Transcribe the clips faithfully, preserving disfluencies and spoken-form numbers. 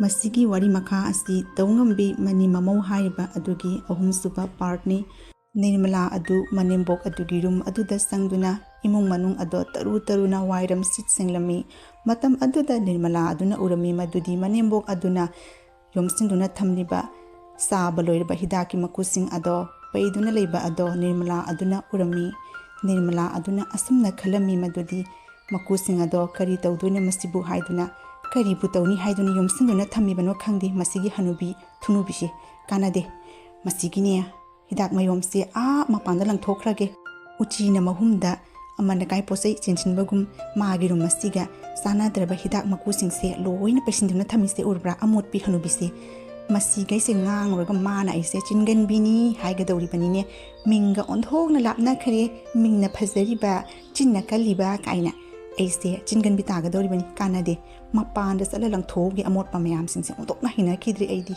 ꯃꯁꯤꯒꯤ ꯋꯥꯔꯤ ꯃꯈꯥ ꯑꯁꯤ ꯇꯧꯉꯝꯕꯤ ꯃꯅꯤ ꯃꯃꯧ ꯍꯥꯏꯔꯤꯕ ꯑꯗꯨꯒꯤ ꯑꯍꯨꯝꯁꯨꯕ ꯄꯥꯔꯠꯅꯤ꯫ ꯅꯤꯔꯃꯂꯥ ꯑꯗꯨ ꯃꯅꯦꯝꯕꯣꯛ ꯑꯗꯨꯒꯤ ꯔꯨꯝ ꯑꯗꯨꯗ ꯆꯪꯗꯨꯅ ꯏꯃꯨꯡ ꯃꯅꯨꯡ ꯑꯗꯣ ꯇꯔꯨ ꯇꯔꯨꯅ ꯋꯥꯏꯔꯝ ꯁꯤꯠ ꯁꯦꯡꯂꯝꯃꯤ꯫ ꯃꯇꯝ ꯑꯗꯨꯗ ꯅꯤꯔꯃꯂꯥ ꯑꯗꯨꯅ ꯎꯔꯝꯃꯤ ꯃꯗꯨꯗꯤ ꯃꯅꯦꯝꯕꯣꯛ ꯑꯗꯨꯅ ꯌꯣꯝꯁꯤꯟꯗꯨꯅ ꯊꯝꯂꯤꯕ ꯆꯥꯕ ꯂꯣꯏꯔꯕ ꯍꯤꯗꯥꯛꯀꯤ ꯃꯀꯨꯁꯤꯡ ꯑꯗꯣ ꯄꯩꯗꯨꯅ ꯂꯩꯕ ꯑꯗꯣ ꯅꯤꯔꯃꯂꯥ ꯑꯗꯨꯅ ꯎꯔꯝꯃꯤ꯫ ꯅꯤꯔꯃꯂꯥ ꯑꯗꯨꯅ ꯑꯁꯨꯝꯅ ꯈꯜꯂꯝꯃꯤ ꯃꯗꯨꯗꯤ ꯃꯀꯨꯁꯤꯡ ꯑꯗꯣ ꯀꯔꯤ ꯇꯧꯗꯣꯏꯅꯣ ꯃꯁꯤꯕꯨ ꯍꯥꯏꯗꯨꯅ, ꯀꯔꯤꯕꯨ ꯇꯧꯅꯤ ꯍꯥꯏꯗꯨꯅ ꯌꯣꯝꯁꯤꯟꯗꯨꯅ ꯊꯝꯃꯤꯕꯅꯣ ꯈꯪꯗꯦ ꯃꯁꯤꯒꯤ ꯍꯅꯨꯕꯤ ꯊꯨꯅꯨꯕꯤꯁꯦ꯫ ꯀꯥꯟꯅꯗꯦ꯫ ꯃꯁꯤꯒꯤꯅꯦ ꯍꯤꯗꯥꯛ ꯃꯌꯣꯝꯁꯦ ꯑꯥ ꯃꯄꯥꯟꯗ ꯂꯪꯊꯣꯛꯈ꯭ꯔꯒꯦ꯫ ꯎꯆꯤꯅ ꯃꯍꯨꯝꯗ ꯑꯃꯥꯟ ꯑꯀꯥꯏ ꯄꯣꯠ ꯆꯩ ꯆꯦꯟꯁꯤꯟꯕꯒꯨꯝ ꯃꯥꯒꯤ ꯔꯨꯝ ꯑꯁꯤꯒ ꯆꯥꯟꯅꯗ꯭ꯔꯕ ꯍꯤꯗꯥꯛ ꯃꯀꯨꯁꯤꯡꯁꯦ ꯂꯣꯏꯅ ꯄꯩꯁꯤꯟꯗꯨꯅ ꯊꯝꯃꯤꯁꯦ ꯎꯔꯕ꯭ꯔꯥ? ꯑꯃꯣꯠꯄꯤ ꯍꯅꯨꯕꯤꯁꯦ꯫ ꯃꯁꯤꯈꯩꯁꯦ ꯉꯥꯡꯉꯨꯔꯒ ꯃꯥꯅ ꯑꯩꯁꯦ ꯆꯤꯟꯒꯟꯕꯤꯅꯤ ꯍꯥꯏꯒꯗꯧꯔꯤꯕꯅꯤꯅꯦ꯫ ꯃꯤꯡꯒ ꯑꯣꯟꯊꯣꯛꯅ ꯂꯥꯞꯅꯈ꯭ꯔꯦ꯫ ꯃꯤꯡꯅ ꯐꯖꯔꯤꯕ, ꯆꯤꯟꯅ ꯀꯜꯂꯤꯕ ꯀꯥꯏꯅ ꯑꯩꯁꯦ ꯆꯤꯟꯒꯟꯕꯤ ꯇꯥꯒꯗꯧꯔꯤꯕꯅꯤ꯫ ꯀꯥꯟꯅꯗꯦ꯫ ꯃꯄꯥꯟꯗ ꯆꯠꯂ ꯂꯪꯊꯣꯛꯎꯒꯦ ꯑꯃꯣꯠꯄ ꯃꯌꯥꯝꯁꯤꯡꯁꯦ꯫ ꯑꯣꯟꯊꯣꯛꯅ ꯍꯩꯅꯈꯤꯗ꯭ꯔꯦ ꯑꯩꯗꯤ꯫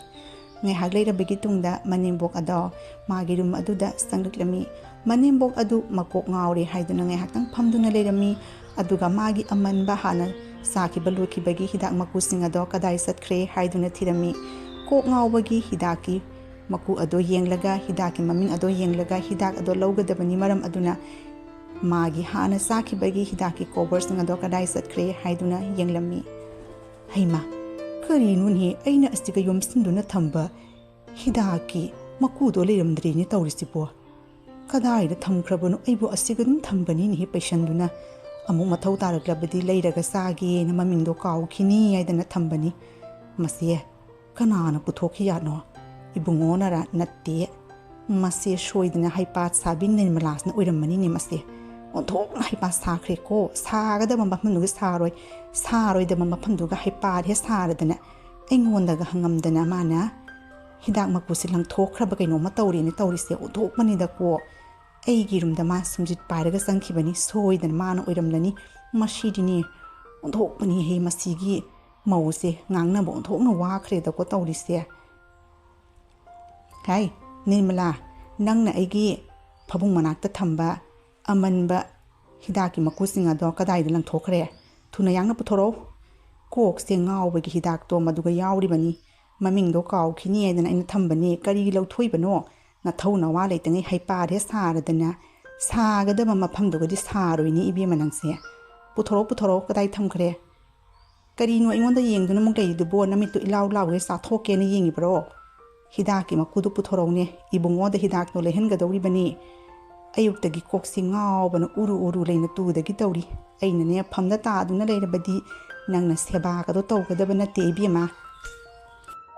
ꯉꯥꯏꯍꯥꯛ ꯂꯩꯔꯕꯒꯤ ꯇꯨꯡꯗ ꯃꯅꯦꯝꯕꯣꯛ ꯑꯗꯣ ꯃꯥꯒꯤ ꯔꯨꯝ ꯑꯗꯨꯗ ꯆꯪꯂꯛꯂꯝꯃꯤ꯫ ꯃꯅꯦꯝꯕꯣꯛ ꯑꯗꯨ ꯃꯀꯣꯛ ꯉꯥꯎꯔꯦ ꯍꯥꯏꯗꯨꯅ ꯉꯥꯏꯍꯥꯛꯇꯪ ꯐꯝꯗꯨꯅ ꯂꯩꯔꯝꯃꯤ꯫ ꯑꯗꯨꯒ ꯃꯥꯒꯤ ꯑꯃꯟꯕ ꯍꯥꯟꯅ ꯆꯥꯈꯤꯕ ꯂꯣꯏꯈꯤꯕꯒꯤ ꯍꯤꯗꯥꯛ ꯃꯀꯨꯁꯤꯡ ꯑꯗꯣ ꯀꯗꯥꯏ ꯆꯠꯈ꯭ꯔꯦ ꯍꯥꯏꯗꯨꯅ ꯊꯤꯔꯝꯃꯤ꯫ ꯀꯣꯛ ꯉꯥꯎꯕꯒꯤ ꯍꯤꯗꯥꯛꯀꯤ ꯃꯀꯨ ꯑꯗꯣ ꯌꯦꯡꯂꯒ, ꯍꯤꯗꯥꯛꯀꯤ ꯃꯃꯤꯡ ꯑꯗꯣ ꯌꯦꯡꯂꯒ, ꯍꯤꯗꯥꯛ ꯑꯗꯣ ꯂꯧꯒꯗꯕꯅꯤ, ꯃꯔꯝ ꯑꯗꯨꯅ ꯃꯥꯒꯤ ꯍꯥꯟꯅ ꯆꯥꯈꯤꯕꯒꯤ ꯍꯤꯗꯥꯛꯀꯤ ꯀꯣꯕꯔꯁꯤꯡ ꯑꯗꯣ ꯀꯗꯥꯏ ꯆꯠꯈ꯭ꯔꯦ ꯍꯥꯏꯗꯨꯅ ꯌꯦꯡꯂꯝꯃꯤ꯫ ꯍꯩꯃꯥ, ꯀꯔꯤꯅꯣꯅꯦ, ꯑꯩꯅ ꯑꯁꯤꯒ ꯌꯣꯝꯁꯤꯟꯗꯨꯅ ꯊꯝꯕ ꯍꯤꯗꯥꯛꯀꯤ ꯃꯀꯨꯗꯣ ꯂꯩꯔꯝꯗ꯭ꯔꯦꯅꯦ ꯇꯧꯔꯤꯁꯤꯕꯣ꯫ ꯀꯗꯥꯏꯗ ꯊꯝꯈ꯭ꯔꯕꯅꯣ? ꯑꯩꯕꯨ ꯑꯁꯤꯒ ꯑꯗꯨꯝ ꯊꯝꯕꯅꯤꯅꯦꯍꯦ ꯄꯩꯁꯟꯗꯨꯅ꯫ ꯑꯃꯨꯛ ꯃꯊꯧ ꯇꯥꯔꯛꯂꯕꯗꯤ ꯂꯩꯔꯒ ꯆꯥꯒꯦꯅ ꯃꯃꯤꯡꯗꯣ ꯀꯥꯎꯈꯤꯅꯤ ꯍꯥꯏꯗꯅ ꯊꯝꯕꯅꯤ꯫ ꯃꯁꯤ ꯀꯅꯥꯅ ꯄꯨꯊꯣꯛꯈꯤ ꯌꯥꯠꯅꯣ? ꯏꯕꯨꯡꯉꯣꯅꯔ? ꯅꯠꯇꯦ꯫ ꯃꯁꯤ ꯁꯣꯏꯗꯅ ꯍꯩꯄꯥ ꯁꯥꯕꯤ ꯅꯤꯔꯃꯂꯥꯁꯤꯅ ꯑꯣꯏꯔꯝꯃꯅꯤꯅꯦ ꯃꯁꯤ꯫ ꯑꯣꯟꯊꯣꯛꯅ ꯍꯩꯄꯥ ꯁꯥꯈ꯭ꯔꯦꯀꯣ꯫ ꯁꯥꯒꯗꯕ ꯃꯐꯝꯗꯨꯒ ꯁꯥꯔꯣꯏ, ꯁꯥꯔꯣꯏꯗꯕ ꯃꯐꯝꯗꯨꯒ ꯍꯩꯄꯥ ꯍꯦꯛ ꯁꯥꯔꯗꯅ ꯑꯩꯉꯣꯟꯗꯒ ꯍꯪꯉꯝꯗꯅ ꯃꯥꯅ ꯍꯤꯗꯥꯛ ꯃꯀꯨꯁꯦ ꯂꯪꯊꯣꯛꯈ꯭ꯔꯕ ꯀꯩꯅꯣꯝꯃ ꯇꯧꯔꯦꯅ ꯇꯧꯔꯤꯁꯦ꯫ ꯑꯣꯟꯊꯣꯛꯄꯅꯤꯗꯀꯣ꯫ ꯑꯩꯒꯤ ꯔꯨꯝꯗ ꯃꯥ ꯁꯨꯝꯖꯤꯠ ꯄꯥꯏꯔꯒ ꯆꯪꯈꯤꯕꯅꯤ꯫ ꯁꯣꯏꯗꯅ ꯃꯥꯅ ꯑꯣꯏꯔꯝꯂꯅꯤ꯫ ꯃꯁꯤꯗꯤꯅꯦ ꯑꯣꯟꯊꯣꯛꯄꯅꯤꯍꯦ ꯃꯁꯤꯒꯤ ꯃꯧꯁꯦ꯫ ꯉꯥꯡꯅꯕ ꯑꯣꯟꯊꯣꯛꯅ ꯋꯥꯈ꯭ꯔꯦꯗꯀꯣ ꯇꯧꯔꯤꯁꯦ꯫ ꯍꯥꯏ ꯅꯤꯔꯃꯂꯥ, ꯅꯪꯅ ꯑꯩꯒꯤ ꯐꯃꯨꯡ ꯃꯅꯥꯛꯇ ꯊꯝꯕ ꯑꯃꯟꯕ ꯍꯤꯗꯥꯛꯀꯤ ꯃꯀꯨꯁꯤꯡ ꯑꯗꯣ ꯀꯗꯥꯏꯗ ꯂꯪꯊꯣꯛꯈ꯭ꯔꯦ? ꯊꯨꯅ ꯌꯥꯡꯅ ꯄꯨꯊꯣꯔꯛꯎ꯫ ꯀꯣꯛꯁꯦ ꯉꯥꯎꯕꯒꯤ ꯍꯤꯗꯥꯛꯇꯣ ꯃꯗꯨꯒ ꯌꯥꯎꯔꯤꯕꯅꯤ꯫ ꯃꯃꯤꯡꯗꯣ ꯀꯥꯎꯈꯤꯅꯤ ꯍꯥꯏꯗꯅ ꯑꯩꯅ ꯊꯝꯕꯅꯦ꯫ ꯀꯔꯤ ꯂꯧꯊꯣꯛꯏꯕꯅꯣ? ꯅꯊꯧ ꯅꯋꯥ ꯂꯩꯇꯉꯩ ꯍꯩꯄꯥꯔꯦ ꯁꯥꯔꯗꯅ꯫ ꯁꯥꯒꯗꯕ ꯃꯐꯝꯗꯨꯒꯗꯤ ꯁꯥꯔꯣꯏꯅꯦ ꯏꯕꯦꯝꯃ ꯅꯪꯁꯦ꯫ ꯄꯨꯊꯣꯔꯛꯑꯣ, ꯄꯨꯊꯣꯔꯛꯑꯣ, ꯀꯗꯥꯏ ꯊꯝꯈ꯭ꯔꯦ? ꯀꯔꯤꯅꯣ ꯑꯩꯉꯣꯟꯗ ꯌꯦꯡꯗꯨꯅ ꯑꯃꯨꯛ ꯂꯩꯔꯤꯗꯨꯕꯣ? ꯅꯃꯤꯠꯇꯨ ꯏꯂꯥꯎ ꯂꯥꯎꯒꯩ ꯆꯥꯊꯣꯛꯀꯦꯅ ꯌꯦꯡꯉꯤꯕ꯭ꯔꯣ? ꯍꯤꯗꯥꯛꯀꯤ ꯃꯀꯨꯗꯨ ꯄꯨꯊꯣꯔꯛꯎꯅꯦ꯫ ꯏꯕꯨꯡꯉꯣꯗ ꯍꯤꯗꯥꯛꯇꯣ ꯂꯩꯍꯟꯒꯗꯧꯔꯤꯕꯅꯤ꯫ ꯑꯌꯨꯛꯇꯒꯤ ꯀꯣꯛꯁꯤ ꯉꯥꯎꯕꯅ ꯎꯔꯨ ꯎꯔꯨ ꯂꯩꯅ ꯇꯨꯗꯒꯤ ꯇꯧꯔꯤ꯫ ꯑꯩꯅꯅꯦ ꯐꯝꯗ ꯇꯥꯗꯨꯅ ꯂꯩꯔꯕꯗꯤ ꯅꯪꯅ ꯁꯦꯕꯥꯒꯗꯣ ꯇꯧꯒꯗꯕ ꯅꯠꯇꯦ ꯏꯕꯦꯝꯃ꯫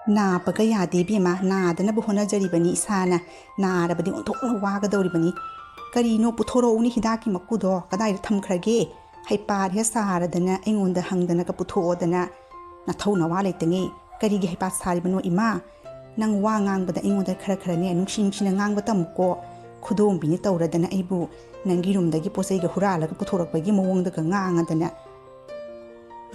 ꯅꯥꯕꯒ ꯌꯥꯗꯦ ꯏꯕꯦꯝꯃ, ꯅꯥꯗꯅꯕ ꯍꯣꯠꯅꯖꯔꯤꯕꯅꯤ ꯏꯁꯥꯅ꯫ ꯅꯥꯔꯕꯗꯤ ꯑꯣꯟꯊꯣꯛꯅ ꯋꯥꯒꯗꯧꯔꯤꯕꯅꯤ꯫ ꯀꯔꯤꯅꯣ ꯄꯨꯊꯣꯔꯛꯎꯅꯤ ꯍꯤꯗꯥꯛꯀꯤ ꯃꯀꯨꯗꯣ? ꯀꯗꯥꯏꯗ ꯊꯝꯈ꯭ꯔꯒꯦ? ꯍꯩꯄꯥ ꯍꯦꯛ ꯁꯥꯔꯗꯅ ꯑꯩꯉꯣꯟꯗ ꯍꯪꯗꯅꯒ ꯄꯨꯊꯣꯛꯑꯣꯗꯅ꯫ ꯅꯊꯧ ꯅꯋꯥ ꯂꯩꯇꯉꯩ ꯀꯔꯤꯒꯤ ꯍꯩꯄꯥ ꯁꯥꯔꯤꯕꯅꯣ ꯏꯃꯥ? ꯅꯪ ꯋꯥ ꯉꯥꯡꯕꯗ ꯑꯩꯉꯣꯟꯗ ꯈꯔ ꯈꯔꯅꯦ ꯅꯨꯡꯁꯤ ꯅꯨꯡꯁꯤꯅ ꯉꯥꯡꯕ ꯇꯝꯃꯨꯀꯣ꯫ ꯈꯨꯗꯣꯝꯕꯤꯅꯤ ꯇꯧꯔꯗꯅ ꯑꯩꯕꯨ ꯅꯪꯒꯤ ꯔꯨꯝꯗꯒꯤ ꯄꯣꯠ ꯆꯩꯒ ꯍꯨꯔꯥꯜꯂꯒ ꯄꯨꯊꯣꯔꯛꯄꯒꯤ ꯃꯑꯣꯡꯗꯒ ꯉꯥꯡꯉꯗꯅ꯫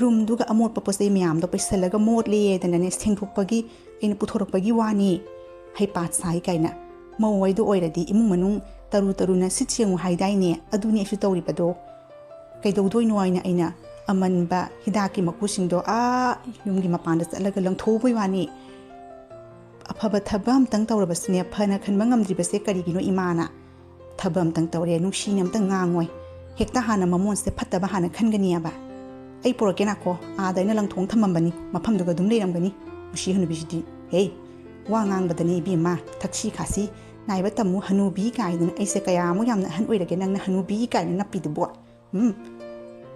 ꯔꯨꯝꯗꯨꯒ ꯑꯃꯣꯠꯄ ꯄꯣꯠ ꯆꯩ ꯃꯌꯥꯝꯗꯣ ꯄꯩꯁꯜꯂꯒ ꯃꯣꯠꯂꯦꯗꯅꯅꯦ ꯁꯦꯡꯗꯣꯛꯄꯒꯤ ꯑꯩꯅ ꯄꯨꯊꯣꯔꯛꯄꯒꯤ ꯋꯥꯅꯤ꯫ ꯍꯩꯄꯥ ꯁꯥꯏ ꯀꯥꯏꯅ꯫ ꯃꯧ ꯍꯥꯏꯗꯣ ꯑꯣꯏꯔꯗꯤ ꯏꯃꯨꯡ ꯃꯅꯨꯡ ꯇꯔꯨ ꯇꯔꯨꯅ ꯁꯤꯠ ꯁꯦꯡꯉꯨ ꯍꯥꯏꯗꯥꯏꯅꯦ? ꯑꯗꯨꯅꯤ ꯑꯩꯁꯨ ꯇꯧꯔꯤꯕꯗꯣ꯫ ꯀꯩꯗꯧꯗꯣꯏꯅꯣ ꯍꯥꯏꯅ ꯑꯩꯅ ꯑꯃꯟꯕ ꯍꯤꯗꯥꯛꯀꯤ ꯃꯀꯨꯁꯤꯡꯗꯣ ꯑꯥ ꯌꯨꯝꯒꯤ ꯃꯄꯥꯟꯗ ꯆꯠꯂꯒ ꯂꯪꯊꯣꯛꯎꯕꯩ ꯋꯥꯅꯤ꯫ ꯑꯐꯕ ꯊꯕꯛ ꯑꯝꯇꯪ ꯇꯧꯔꯕꯁꯨꯅꯦ, ꯐꯅ ꯈꯟꯕ ꯉꯝꯗ꯭ꯔꯤꯕꯁꯦ ꯀꯔꯤꯒꯤꯅꯣ ꯏꯃꯥꯅ? ꯊꯕꯛ ꯑꯝꯇꯪ ꯇꯧꯔꯦ, ꯅꯨꯡꯁꯤꯅ ꯑꯝꯇꯪ ꯉꯥꯡꯉꯣꯏ꯫ ꯍꯦꯛꯇ ꯍꯥꯟꯅ ꯃꯃꯣꯟꯁꯦ ꯐꯠꯇꯕ ꯍꯥꯟꯅ ꯈꯟꯒꯅꯤꯑꯕ꯫ ꯑꯩ ꯄꯨꯔꯛꯀꯦ ꯅꯥꯈꯣ, ꯑꯥꯗ ꯑꯩꯅ ꯂꯪꯊꯣꯡ ꯊꯝꯃꯝꯕꯅꯤ, ꯃꯐꯝꯗꯨꯒ ꯑꯗꯨꯝ ꯂꯩꯔꯝꯒꯅꯤ꯫ ꯃꯁꯤ ꯍꯅꯨꯕꯤꯁꯤꯗꯤ, ꯍꯦ, ꯋꯥ ꯉꯥꯡꯕꯗꯅꯦ ꯏꯕꯦꯝꯃ, ꯊꯛꯁꯤ ꯈꯥꯁꯤ ꯅꯥꯏꯕ ꯇꯝꯃꯨ꯫ ꯍꯅꯨꯕꯤ ꯀꯥꯏꯗꯅ, ꯑꯩꯁꯦ ꯀꯌꯥꯃꯨꯛ ꯌꯥꯝꯅ ꯑꯍꯟ ꯑꯣꯏꯔꯒꯦ ꯅꯪꯅ ꯍꯅꯨꯕꯤ ꯀꯥꯏꯅ ꯅꯞꯄꯤꯗꯨꯕꯣ? ꯎꯝ,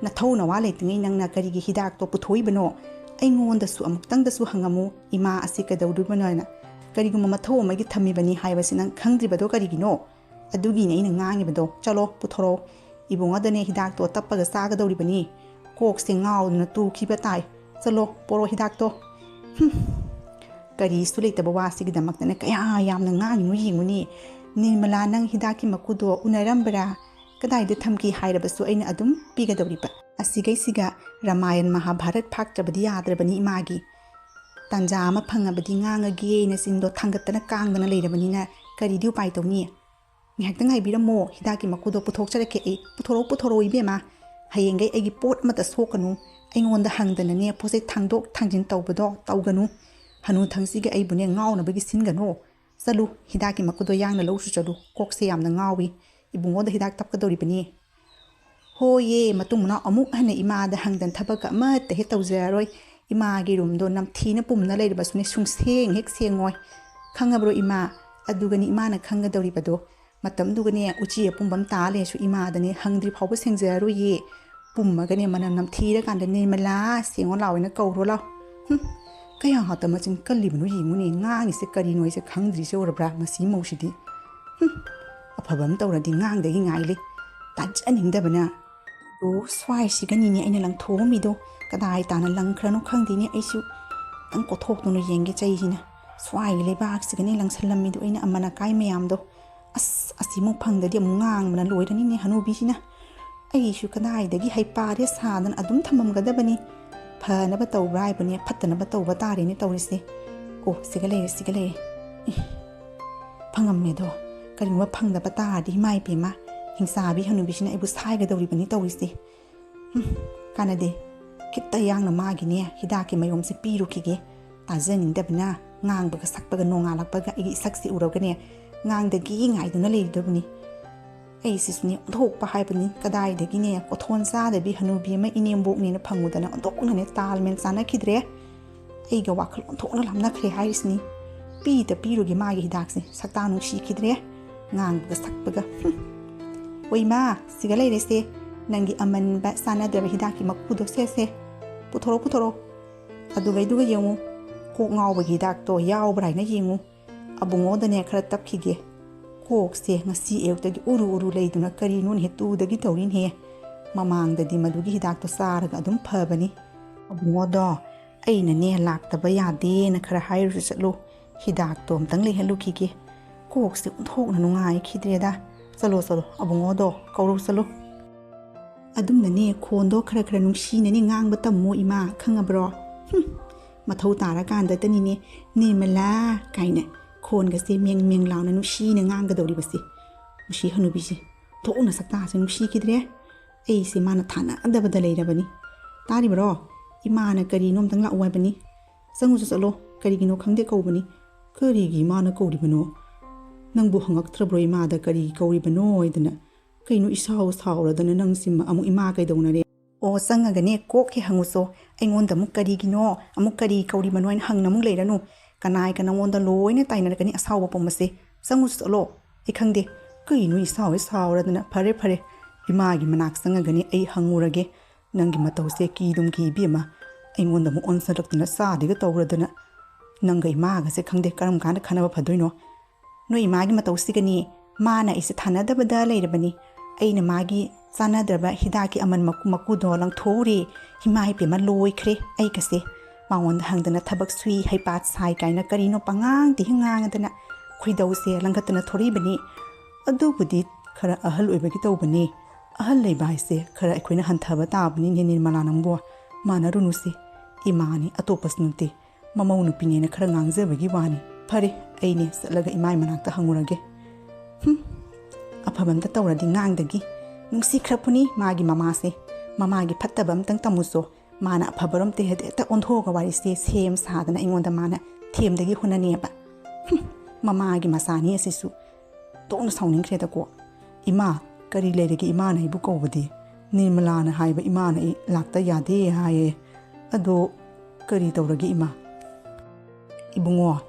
ꯅꯊꯧ ꯅꯋꯥ ꯂꯩꯇ꯭ꯔꯤꯉꯩ ꯅꯪꯅ ꯀꯔꯤꯒꯤ ꯍꯤꯗꯥꯛꯇꯣ ꯄꯨꯊꯣꯛꯏꯕꯅꯣ? ꯑꯩꯉꯣꯟꯗꯁꯨ ꯑꯃꯨꯛꯇꯪꯗꯁꯨ ꯍꯪꯉꯝꯃꯨ, ꯏꯃꯥ ꯑꯁꯤ ꯀꯩꯗꯧꯔꯤꯕꯅꯣ ꯍꯥꯏꯅ꯫ ꯀꯔꯤꯒꯨꯝꯕ ꯃꯊꯧ ꯑꯃꯒꯤ ꯊꯝꯃꯤꯕꯅꯤ ꯍꯥꯏꯕꯁꯤ ꯅꯪ ꯈꯪꯗ꯭ꯔꯤꯕꯗꯣ ꯀꯔꯤꯒꯤꯅꯣ? ꯑꯗꯨꯒꯤꯅꯦ ꯑꯩꯅ ꯉꯥꯡꯉꯤꯕꯗꯣ꯫ ꯆꯠꯂꯣ, ꯄꯨꯊꯣꯔꯛꯑꯣ꯫ ꯏꯕꯨꯡꯉꯣꯗꯅꯦ ꯍꯤꯗꯥꯛꯇꯣ ꯇꯞꯄꯒ ꯆꯥꯒꯗꯧꯔꯤꯕꯅꯤ꯫ ꯀꯣꯛꯁꯦ ꯉꯥꯎꯗꯨꯅ ꯇꯨꯈꯤꯕ ꯇꯥꯏ꯫ ꯆꯠꯂꯣ, ꯄꯣꯔꯣ ꯍꯤꯗꯥꯛꯇꯣ꯫ ꯍꯨꯝ꯫ ꯀꯔꯤꯁꯨ ꯂꯩꯇꯕ ꯋꯥꯁꯤꯒꯤꯗꯃꯛꯇꯅꯦ ꯀꯌꯥ ꯌꯥꯝꯅ ꯉꯥꯡꯉꯤꯅꯣ ꯌꯦꯡꯉꯨꯅꯦ꯫ ꯅꯤꯔꯃꯂꯥ, ꯅꯪ ꯍꯤꯗꯥꯛꯀꯤ ꯃꯀꯨꯗꯣ ꯎꯅꯔꯝꯕ꯭ꯔꯥ? ꯀꯗꯥꯏꯗ ꯊꯝꯈꯤ ꯍꯥꯏꯔꯕꯁꯨ ꯑꯩꯅ ꯑꯗꯨꯝ ꯄꯤꯒꯗꯧꯔꯤꯕ꯫ ꯑꯁꯤꯒꯩꯁꯤꯒ ꯔꯥꯃꯥꯌꯟ ꯃꯍꯥꯚꯥꯔꯠ ꯐꯥꯛꯇ꯭ꯔꯕꯗꯤ ꯌꯥꯗ꯭ꯔꯕꯅꯤ ꯏꯃꯥꯒꯤ꯫ ꯇꯥꯟꯖꯥ ꯑꯃ ꯐꯪꯉꯕꯗꯤ ꯉꯥꯡꯉꯒꯦꯅ ꯆꯤꯟꯗꯣ ꯊꯥꯡꯒꯠꯇꯅ ꯀꯥꯡꯗꯅ ꯂꯩꯔꯕꯅꯤꯅ ꯀꯔꯤꯗꯤ ꯎꯄꯥꯏ ꯇꯧꯅꯤ? ꯉꯥꯏꯍꯥꯛꯇꯪ ꯉꯥꯏꯕꯤꯔꯝꯃꯣ, ꯍꯤꯗꯥꯛꯀꯤ ꯃꯀꯨꯗꯣ ꯄꯨꯊꯣꯛꯆꯔꯛꯀꯦ ꯑꯩ꯫ ꯄꯨꯊꯣꯔꯛꯑꯣ, ꯄꯨꯊꯣꯔꯛꯑꯣ ꯏꯕꯦꯝꯃ꯫ ꯍꯌꯦꯡꯈꯩ ꯑꯩꯒꯤ ꯄꯣꯠ ꯑꯃꯠꯇ ꯁꯣꯛꯀꯅꯨ꯫ ꯑꯩꯉꯣꯟꯗ ꯍꯪꯗꯅꯅꯦ ꯄꯣꯠ ꯆꯩ ꯊꯥꯡꯗꯣꯛ ꯊꯥꯡꯖꯤꯟ ꯇꯧꯕꯗꯣ ꯇꯧꯒꯅꯨ꯫ ꯍꯅꯨ ꯊꯪꯁꯤꯒ ꯑꯩꯕꯨꯅꯦ ꯉꯥꯎꯅꯕꯒꯤ ꯁꯤꯟꯒꯅꯨ꯫ ꯆꯠꯂꯨ, ꯍꯤꯗꯥꯛꯀꯤ ꯃꯀꯨꯗꯣ ꯌꯥꯡꯅ ꯂꯧꯁꯨ ꯆꯠꯂꯨ꯫ ꯀꯣꯛꯁꯦ ꯌꯥꯝꯅ ꯉꯥꯎꯏ꯫ ꯏꯕꯨꯡꯉꯣꯗ ꯍꯤꯗꯥꯛ ꯇꯞꯀꯗꯧꯔꯤꯕꯅꯤ꯫ ꯍꯣꯏꯌꯦ, ꯃꯇꯨꯡ ꯃꯅꯥꯎ ꯑꯃꯨꯛ ꯍꯟꯅ ꯏꯃꯥꯗ ꯍꯪꯗꯅ ꯊꯕꯛꯀ ꯑꯃꯠꯇ ꯍꯦꯛ ꯇꯧꯖꯔꯔꯣꯏ꯫ ꯏꯃꯥꯒꯤ ꯔꯨꯝꯗꯣ ꯅꯝꯊꯤꯅ ꯄꯨꯝꯅ ꯂꯩꯔꯕꯁꯨꯅꯦ ꯁꯨꯡꯁꯦꯡ ꯍꯦꯛ ꯁꯦꯡꯉꯣꯏ꯫ ꯈꯪꯉꯕ꯭ꯔꯣ ꯏꯃꯥ? ꯑꯗꯨꯒꯅꯤ ꯏꯃꯥꯅ ꯈꯪꯒꯗꯧꯔꯤꯕꯗꯣ꯫ ꯃꯇꯝꯗꯨꯒꯅꯦ ꯎꯆꯤ ꯑꯄꯨꯝꯕ ꯑꯃ ꯇꯥ ꯂꯩꯔꯁꯨ ꯏꯃꯥꯗꯅꯦ ꯍꯪꯗ꯭ꯔꯤ ꯐꯥꯎꯕ ꯁꯦꯡꯖꯔꯔꯣꯏꯌꯦ꯫ ꯄꯨꯝꯃꯒꯅꯦ ꯃꯅꯝ ꯅꯝꯊꯤꯔꯀꯥꯟꯗ "ꯅꯤꯔꯃꯂꯥ, ꯁꯦꯡꯉꯣ ꯂꯥꯎ" ꯍꯥꯏꯅ ꯀꯧꯔꯣ ꯂꯥꯎ꯫ ꯍꯨꯝ, ꯀꯌꯥ ꯍꯥꯠꯇ ꯃꯆꯤꯟ ꯀꯜꯂꯤꯕꯅꯣ ꯌꯦꯡꯉꯨꯅꯦ, ꯉꯥꯡꯉꯤꯁꯦ ꯀꯔꯤꯅꯣ ꯑꯩꯁꯦ ꯈꯪꯗ꯭ꯔꯤꯁꯦ ꯎꯔꯕ꯭ꯔꯥ? ꯃꯁꯤ ꯃꯧꯁꯤꯗꯤ꯫ ꯍꯨꯝ, ꯑꯐꯕ ꯑꯃ ꯇꯧꯔꯗꯤ ꯉꯥꯡꯗꯒꯤ ꯉꯥꯏꯂꯦ꯫ ꯇꯥꯖꯅꯤꯡꯗꯕꯅ꯫ ꯑꯣ, ꯁ꯭ꯋꯥꯏꯁꯤꯒꯅꯤꯅꯦ ꯑꯩꯅ ꯂꯪꯊꯣꯛꯑꯝꯃꯤꯗꯣ꯫ ꯀꯗꯥꯏ ꯇꯥꯅ ꯂꯪꯈ꯭ꯔꯅꯣ ꯈꯪꯗꯦꯅꯦ, ꯑꯩꯁꯨ ꯈꯤꯇꯪ ꯀꯣꯠꯊꯣꯛꯇꯨꯅ ꯌꯦꯡꯒꯦ ꯆꯩꯁꯤꯅ꯫ ꯁ꯭ꯋꯥꯏꯒꯤ ꯂꯩꯕꯥꯛꯁꯤꯒꯅꯦ ꯂꯪꯁꯜꯂꯝꯃꯤꯗꯣ ꯑꯩꯅ ꯑꯃꯅ ꯀꯥꯏ ꯃꯌꯥꯝꯗꯣ꯫ ꯑꯁ, ꯑꯁꯤꯃꯨꯛ ꯐꯪꯗꯗꯤ ꯑꯃꯨꯛ ꯉꯥꯡꯕꯅ ꯂꯣꯏꯔꯅꯤꯅꯦ ꯍꯅꯨꯕꯤꯁꯤꯅ꯫ ꯑꯩꯁꯨ ꯀꯗꯥꯏꯗꯒꯤ ꯍꯩꯄꯥꯔꯦ ꯁꯥꯗꯅ ꯑꯗꯨꯝ ꯊꯝꯃꯝꯒꯗꯕꯅꯤ꯫ ꯐꯅꯕ ꯇꯧꯕ꯭ꯔꯥ ꯍꯥꯏꯕꯅꯦ, ꯐꯠꯇꯅꯕ ꯇꯧꯕ ꯇꯥꯔꯦꯅꯦ ꯇꯧꯔꯤꯁꯦ꯫ ꯑꯣ, ꯁꯤꯒ ꯂꯩꯔꯦ, ꯁꯤꯒ ꯂꯩꯔꯦ꯫ ꯏ, ꯐꯪꯉꯝꯃꯦꯗꯣ꯫ ꯀꯔꯤꯒꯨꯝꯕ ꯐꯪꯗꯕ ꯇꯥꯔꯗꯤ, ꯏꯃꯥ ꯏꯕꯦꯝꯃ, ꯍꯤꯡꯆꯥꯕꯤ ꯍꯅꯨꯕꯤꯁꯤꯅ ꯑꯩꯕꯨ ꯁꯥꯏꯒꯗꯧꯔꯤꯕꯅꯤ ꯇꯧꯔꯤꯁꯦ꯫ ꯍꯨꯝ, ꯀꯥꯟꯅꯗꯦ꯫ ꯈꯤꯠꯇ ꯌꯥꯡꯅ ꯃꯥꯒꯤꯅꯦ ꯍꯤꯗꯥꯛꯀꯤ ꯃꯌꯣꯝꯁꯦ ꯄꯤꯔꯨꯈꯤꯒꯦ꯫ ꯇꯥꯖꯅꯤꯡꯗꯕꯅ ꯉꯥꯡꯕꯒ ꯁꯛꯄꯒ ꯅꯣꯡꯉꯥꯜꯂꯛꯄꯒ ꯑꯩꯒꯤ ꯏꯁꯛꯁꯤ ꯎꯔꯒꯅꯦ ꯉꯥꯡꯗꯒꯤ ꯉꯥꯏꯗꯨꯅ ꯂꯩꯔꯗꯕꯅꯤ꯫ ꯑꯩꯁꯤꯁꯨꯅꯦ ꯑꯣꯟꯊꯣꯛꯄ ꯍꯥꯏꯕꯅꯤ, ꯀꯗꯥꯏꯗꯒꯤꯅꯦ ꯀꯣꯊꯣꯟ ꯆꯥꯗꯕꯤ ꯍꯅꯨꯕꯤ ꯑꯃ ꯏꯅꯦꯝꯕꯣꯛꯅꯦꯅ ꯐꯪꯉꯨꯗꯅ ꯑꯣꯟꯊꯣꯛꯅꯅꯦ ꯇꯥꯜ ꯃꯦꯟ ꯆꯥꯅꯈꯤꯗ꯭ꯔꯦ꯫ ꯑꯩꯒ ꯋꯥꯈꯜ ꯑꯣꯟꯊꯣꯛꯅ ꯂꯥꯞꯅꯈ꯭ꯔꯦ ꯍꯥꯏꯔꯤꯁꯤꯅꯤ꯫ ꯄꯤꯗ ꯄꯤꯔꯨꯒꯦ ꯃꯥꯒꯤ ꯍꯤꯗꯥꯛꯁꯦ, ꯁꯛꯇꯥ ꯅꯨꯡꯁꯤꯈꯤꯗ꯭ꯔꯦ꯫ ꯉꯥꯡꯕꯒ ꯁꯛꯄꯒ꯫ ꯍꯨꯝ꯫ ꯑꯣꯏ ꯃꯥ, ꯁꯤꯒ ꯂꯩꯔꯦꯁꯦ꯫ ꯅꯪꯒꯤ ꯑꯃꯟꯕ ꯆꯥꯟꯅꯗ꯭ꯔꯕ ꯍꯤꯗꯥꯛꯀꯤ ꯃꯀꯨꯗꯣ ꯁꯦ ꯁꯦ꯫ ꯄꯨꯊꯣꯔꯛꯑꯣ, ꯄꯨꯊꯣꯔꯛꯑꯣ꯫ ꯑꯗꯨꯒꯩꯗꯨꯒ ꯌꯦꯡꯉꯨ꯫ ꯀꯣꯛ ꯉꯥꯎꯕꯒꯤ ꯍꯤꯗꯥꯛꯇꯣ ꯌꯥꯎꯕ꯭ꯔꯥ ꯍꯥꯏꯅ ꯌꯦꯡꯉꯨ꯫ ꯑꯕꯨꯡꯉꯣꯗꯅꯦ ꯈꯔ ꯇꯞꯈꯤꯒꯦ꯫ ꯀꯣꯛꯁꯦ ꯉꯁꯤ ꯑꯌꯨꯛꯇꯒꯤ ꯎꯔꯨ ꯎꯔꯨ ꯂꯩꯗꯨꯅ ꯀꯔꯤꯅꯣꯅꯦ ꯍꯦꯛ ꯇꯨꯗꯒꯤ ꯇꯧꯔꯤꯅꯦꯍꯦ꯫ ꯃꯃꯥꯡꯗꯗꯤ ꯃꯗꯨꯒꯤ ꯍꯤꯗꯥꯛꯇꯣ ꯆꯥꯔꯒ ꯑꯗꯨꯝ ꯐꯕꯅꯤ꯫ ꯑꯕꯨꯡꯉꯣꯗꯣ ꯑꯩꯅꯅꯦ ꯂꯥꯛꯇꯕ ꯌꯥꯗꯦꯅ ꯈꯔ ꯍꯥꯏꯔꯨꯁꯨ ꯆꯠꯂꯨ꯫ ꯍꯤꯗꯥꯛꯇꯣ ꯑꯝꯇꯪ ꯂꯩꯍꯜꯂꯨꯈꯤꯒꯦ꯫ ꯀꯣꯛꯁꯦ ꯑꯣꯟꯊꯣꯛꯅ ꯅꯨꯡꯉꯥꯏꯈꯤꯗ꯭ꯔꯦꯗ꯫ ꯆꯠꯂꯣ, ꯆꯠꯂꯣ, ꯑꯕꯨꯡꯉꯣꯗꯣ ꯀꯧꯔꯨ ꯆꯠꯂꯨ꯫ ꯑꯗꯨꯝꯅꯅꯦ ꯈꯣꯟꯗꯣ ꯈꯔ ꯈꯔ ꯅꯨꯡꯁꯤꯅꯅꯦ ꯉꯥꯡꯕ ꯇꯝꯃꯣ ꯏꯃꯥ, ꯈꯪꯉꯕ꯭ꯔꯣ? ꯍꯨꯝ, ꯃꯊꯧ ꯇꯥꯔꯀꯥꯟꯗꯇꯅꯤꯅꯦ "ꯅꯤꯔꯃꯂꯥ" ꯀꯥꯏꯅ ꯈꯣꯟꯒꯁꯦ ꯃꯦꯡ ꯃꯦꯡ ꯂꯥꯎꯅ ꯅꯨꯡꯁꯤꯅ ꯉꯥꯡꯒꯗꯧꯔꯤꯕꯁꯦ꯫ ꯃꯁꯤ ꯍꯅꯨꯕꯤꯁꯦ ꯊꯣꯛꯅ ꯁꯛꯇꯥꯁꯦ ꯅꯨꯡꯁꯤꯈꯤꯗ꯭ꯔꯦ꯫ ꯑꯩꯁꯦ ꯃꯥꯅ ꯊꯥꯅꯗꯕꯗ ꯂꯩꯔꯕꯅꯤ꯫ "ꯇꯥꯔꯤꯕ꯭ꯔꯣ? ꯏꯃꯥꯅ ꯀꯔꯤꯅꯣ ꯑꯝꯇꯪ ꯂꯥꯛꯑꯣ ꯍꯥꯏꯕꯅꯤ꯫ ꯆꯪꯉꯨꯁꯨ ꯆꯠꯂꯣ, ꯀꯔꯤꯒꯤꯅꯣ ꯈꯪꯗꯦ ꯀꯧꯕꯅꯤ꯫ ꯀꯔꯤꯒꯤ ꯏꯃꯥꯅ ꯀꯧꯔꯤꯕꯅꯣ? ꯅꯪꯕꯨ ꯍꯪꯉꯛꯇ꯭ꯔꯕ꯭ꯔꯣ ꯏꯃꯥꯗ ꯀꯔꯤ ꯀꯧꯔꯤꯕꯅꯣ ꯍꯥꯏꯗꯅ? ꯀꯩꯅꯣ ꯏꯁꯥꯎ ꯁꯥꯎꯔꯗꯅ ꯅꯪꯁꯤꯃ ꯑꯃꯨꯛ ꯏꯃꯥ ꯀꯩꯗꯧꯅꯔꯦ?" "ꯑꯣ, ꯆꯪꯉꯒꯅꯦ ꯀꯣꯛ ꯍꯦꯛ ꯍꯪꯉꯨꯁꯣ꯫ ꯑꯩꯉꯣꯟꯗ ꯑꯃꯨꯛ ꯀꯔꯤꯒꯤꯅꯣ, ꯑꯃꯨꯛ ꯀꯔꯤ ꯀꯧꯔꯤꯕꯅꯣ ꯍꯥꯏꯅ ꯍꯪꯅ ꯑꯃꯨꯛ ꯂꯩꯔꯅꯨ꯫ ꯀꯅꯥꯏꯒ ꯅꯉꯣꯟꯗ ꯂꯣꯏꯅ ꯇꯥꯏꯅꯔꯛꯀꯅꯤ ꯑꯁꯥꯎꯕ ꯄꯨꯝꯕꯁꯦ꯫ ꯆꯪꯉꯨꯁꯨ ꯆꯠꯂꯣ꯫ ꯑꯩ ꯈꯪꯗꯦ, ꯀꯩꯅꯣ ꯏꯁꯥꯎ ꯍꯦꯛ ꯁꯥꯎꯔꯗꯅ꯫ ꯐꯔꯦ, ꯐꯔꯦ, ꯏꯃꯥꯒꯤ ꯃꯅꯥꯛ ꯆꯪꯉꯒꯅꯦ ꯑꯩ ꯍꯪꯉꯨꯔꯒꯦ꯫ ꯅꯪꯒꯤ ꯃꯇꯧꯁꯦ ꯀꯤꯗꯨꯝ ꯀꯤ ꯏꯕꯦꯝꯃ꯫ ꯑꯩꯉꯣꯟꯗ ꯑꯃꯨꯛ ꯑꯣꯟꯁꯤꯜꯂꯛꯇꯅ ꯆꯥꯗꯦꯒ ꯇꯧꯔꯗꯅ꯫ ꯅꯪꯒ ꯏꯃꯥꯒꯁꯦ ꯈꯪꯗꯦ ꯀꯔꯝ ꯀꯥꯟꯗ ꯈꯟꯅꯕ ꯐꯗꯣꯏꯅꯣ꯫ ꯅꯣꯏ ꯏꯃꯥꯒꯤ ꯃꯇꯧꯁꯤꯒꯅꯤ ꯃꯥꯅ ꯑꯩꯁꯦ ꯊꯥꯅꯗꯕꯗ ꯂꯩꯔꯕꯅꯤ꯫ ꯑꯩꯅ ꯃꯥꯒꯤ ꯆꯥꯟꯅꯗ꯭ꯔꯕ ꯍꯤꯗꯥꯛꯀꯤ ꯑꯃꯟ ꯃꯀꯨ ꯃꯀꯨꯗꯣ ꯂꯪꯊꯣꯛꯎꯔꯦ꯫ ꯏꯃꯥ ꯏꯕꯦꯝꯃ ꯂꯣꯏꯈ꯭ꯔꯦ ꯑꯩꯒꯁꯦ꯫ ꯃꯉꯣꯟꯗ ꯍꯪꯗꯅ ꯊꯕꯛ ꯁꯨꯏ, ꯍꯩꯄꯥꯠ ꯁꯥꯏ ꯀꯥꯏꯅ ꯀꯔꯤꯅꯣ ꯄꯉꯥꯡꯗ ꯍꯦꯛ ꯉꯥꯡꯉꯗꯅ ꯈꯣꯏꯗꯧꯁꯦ ꯂꯪꯈꯠꯇꯅ ꯊꯣꯔꯛꯏꯕꯅꯤ꯫ ꯑꯗꯨꯕꯨꯗꯤ ꯈꯔ ꯑꯍꯜ ꯑꯣꯏꯕꯒꯤ ꯇꯧꯕꯅꯤ꯫ ꯑꯍꯜ ꯂꯩꯕ ꯍꯥꯏꯁꯦ ꯈꯔ ꯑꯩꯈꯣꯏꯅ ꯍꯟꯊꯕ ꯇꯥꯕꯅꯤꯅꯦ ꯅꯤꯔꯃꯂꯥ ꯅꯪꯕꯨ꯫ ꯃꯥꯟꯅꯔꯨꯅꯨꯁꯦ꯫ ꯏꯃꯥꯅꯤ, ꯑꯇꯣꯞꯄꯁꯨ ꯅꯠꯇꯦ꯫ ꯃꯃꯧ ꯅꯨꯄꯤꯅꯦꯅ ꯈꯔ ꯉꯥꯡꯖꯕꯒꯤ ꯋꯥꯅꯤ꯫ ꯐꯔꯦ, ꯑꯩꯅꯦ ꯆꯠꯂꯒ ꯏꯃꯥꯏ ꯃꯅꯥꯛꯇ ꯍꯪꯉꯨꯔꯒꯦ꯫ ꯍꯨꯝ, ꯑꯐꯕ ꯑꯝꯇ ꯇꯧꯔꯗꯤ ꯉꯥꯡꯗꯒꯤ꯫ ꯅꯨꯡꯁꯤꯈ꯭ꯔꯄꯨꯅꯤ ꯃꯥꯒꯤ ꯃꯃꯥꯁꯦ꯫ ꯃꯃꯥꯒꯤ ꯐꯠꯇꯕ ꯑꯝꯇꯪ ꯇꯝꯃꯨꯁꯣ꯫ ꯃꯥꯅ ꯑꯐꯕꯔꯣꯝꯇ ꯍꯦꯛꯇ, ꯍꯦꯛꯇ ꯑꯣꯟꯊꯣꯛꯑꯒ ꯋꯥꯔꯤꯁꯦ ꯁꯦꯝ ꯁꯥꯗꯅ ꯑꯩꯉꯣꯟꯗ ꯃꯥꯅ ꯊꯦꯝꯗꯒꯤ ꯍꯨꯟꯅꯅꯦꯕ꯫ ꯍꯨꯝ, ꯃꯃꯥꯒꯤ ꯃꯆꯥꯅꯤ ꯑꯁꯤꯁꯨ꯫ ꯇꯣꯛꯅ ꯁꯥꯎꯅꯤꯡꯈ꯭ꯔꯦꯗꯀꯣ꯫ "ꯏꯃꯥ, ꯀꯔꯤ ꯂꯩꯔꯒꯦ ꯏꯃꯥꯅ ꯑꯩꯕꯨ ꯀꯧꯕꯗꯤ? ꯅꯤꯔꯃꯂꯥꯅ ꯍꯥꯏꯕ ꯏꯃꯥꯅ ꯑꯩ ꯂꯥꯛꯇ ꯌꯥꯗꯦ ꯍꯥꯏꯌꯦ꯫ ꯑꯗꯣ ꯀꯔꯤ ꯇꯧꯔꯒꯦ ꯏꯃꯥ?" "ꯏꯕꯨꯡꯉꯣ,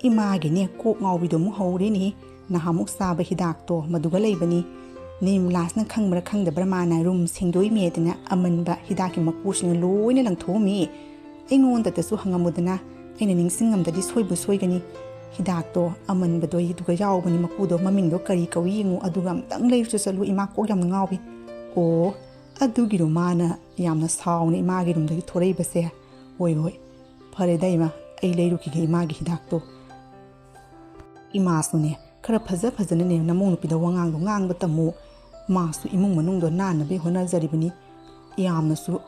ꯏꯃꯥꯒꯤꯅꯦ ꯀꯣꯛ ꯉꯥꯎꯕꯤꯗꯣ ꯑꯃꯨꯛ ꯍꯧꯔꯦꯅꯦ꯫ ꯅꯍꯥꯟꯃꯨꯛ ꯆꯥꯕ ꯍꯤꯗꯥꯛꯇꯣ ꯃꯗꯨꯒ ꯂꯩꯕꯅꯤ꯫ ꯅꯤꯔꯃꯂꯥꯁꯤꯅ ꯈꯪꯕ꯭ꯔꯥ ꯈꯪꯗꯕ꯭ꯔꯥ ꯃꯥꯅ ꯔꯨꯝ ꯁꯦꯡꯗꯣꯛꯏꯃꯦꯗꯅ ꯑꯃꯟꯕ ꯍꯤꯗꯥꯛꯀꯤ ꯃꯀꯨꯁꯤꯡ ꯂꯣꯏꯅ ꯂꯪꯊꯣꯛꯑꯝꯃꯤ꯫ ꯑꯩꯉꯣꯟꯗꯗꯁꯨ ꯍꯪꯉꯝꯃꯨꯗꯅ, ꯑꯩꯅ ꯅꯤꯡꯁꯤꯡꯉꯝꯗꯗꯤ ꯁꯣꯏꯕꯨ ꯁꯣꯏꯒꯅꯤ꯫ ꯍꯤꯗꯥꯛꯇꯣ ꯑꯃꯟꯕꯗꯣ ꯑꯗꯨꯒ ꯌꯥꯎꯕꯅꯤ, ꯃꯀꯨꯗꯣ ꯃꯃꯤꯡꯗꯣ ꯀꯔꯤ ꯀꯧꯏ ꯌꯦꯡꯉꯨ, ꯑꯗꯨꯒ ꯑꯝꯇꯪ ꯂꯩꯔꯨꯆꯣ ꯆꯠꯂꯨ, ꯏꯃꯥ ꯀꯣꯛ ꯌꯥꯝꯅ ꯉꯥꯎꯏ꯫" "ꯑꯣ, ꯑꯗꯨꯒꯤꯔꯣ ꯃꯥꯅ ꯌꯥꯝꯅ ꯁꯥꯎꯅ ꯏꯃꯥꯒꯤ ꯔꯨꯝꯗꯒꯤ ꯊꯣꯔꯛꯏꯕꯁꯦ? ꯍꯣꯏ, ꯍꯣꯏ, ꯐꯔꯦꯗ ꯏꯃꯥ, ꯑꯩ ꯂꯩꯔꯨꯈꯤꯒꯦ ꯏꯃꯥꯒꯤ ꯍꯤꯗꯥꯛꯇꯣ꯫" ꯏꯃꯥꯁꯨꯅꯦ, ꯈꯔ ꯐꯖ ꯐꯖꯅꯅꯦ ꯅꯃꯧ ꯅꯨꯄꯤꯗ ꯋꯥꯉꯥꯡꯗꯣ ꯉꯥꯡꯕ ꯇꯝꯃꯨ꯫ ꯃꯥꯁꯨ ꯏꯃꯨꯡ ꯃꯅꯨꯡꯗꯣ ꯅꯥꯟꯅꯕ ꯍꯣꯠꯅꯖꯔꯤꯕꯅꯤ꯫ ꯌꯥꯝꯅꯁꯨ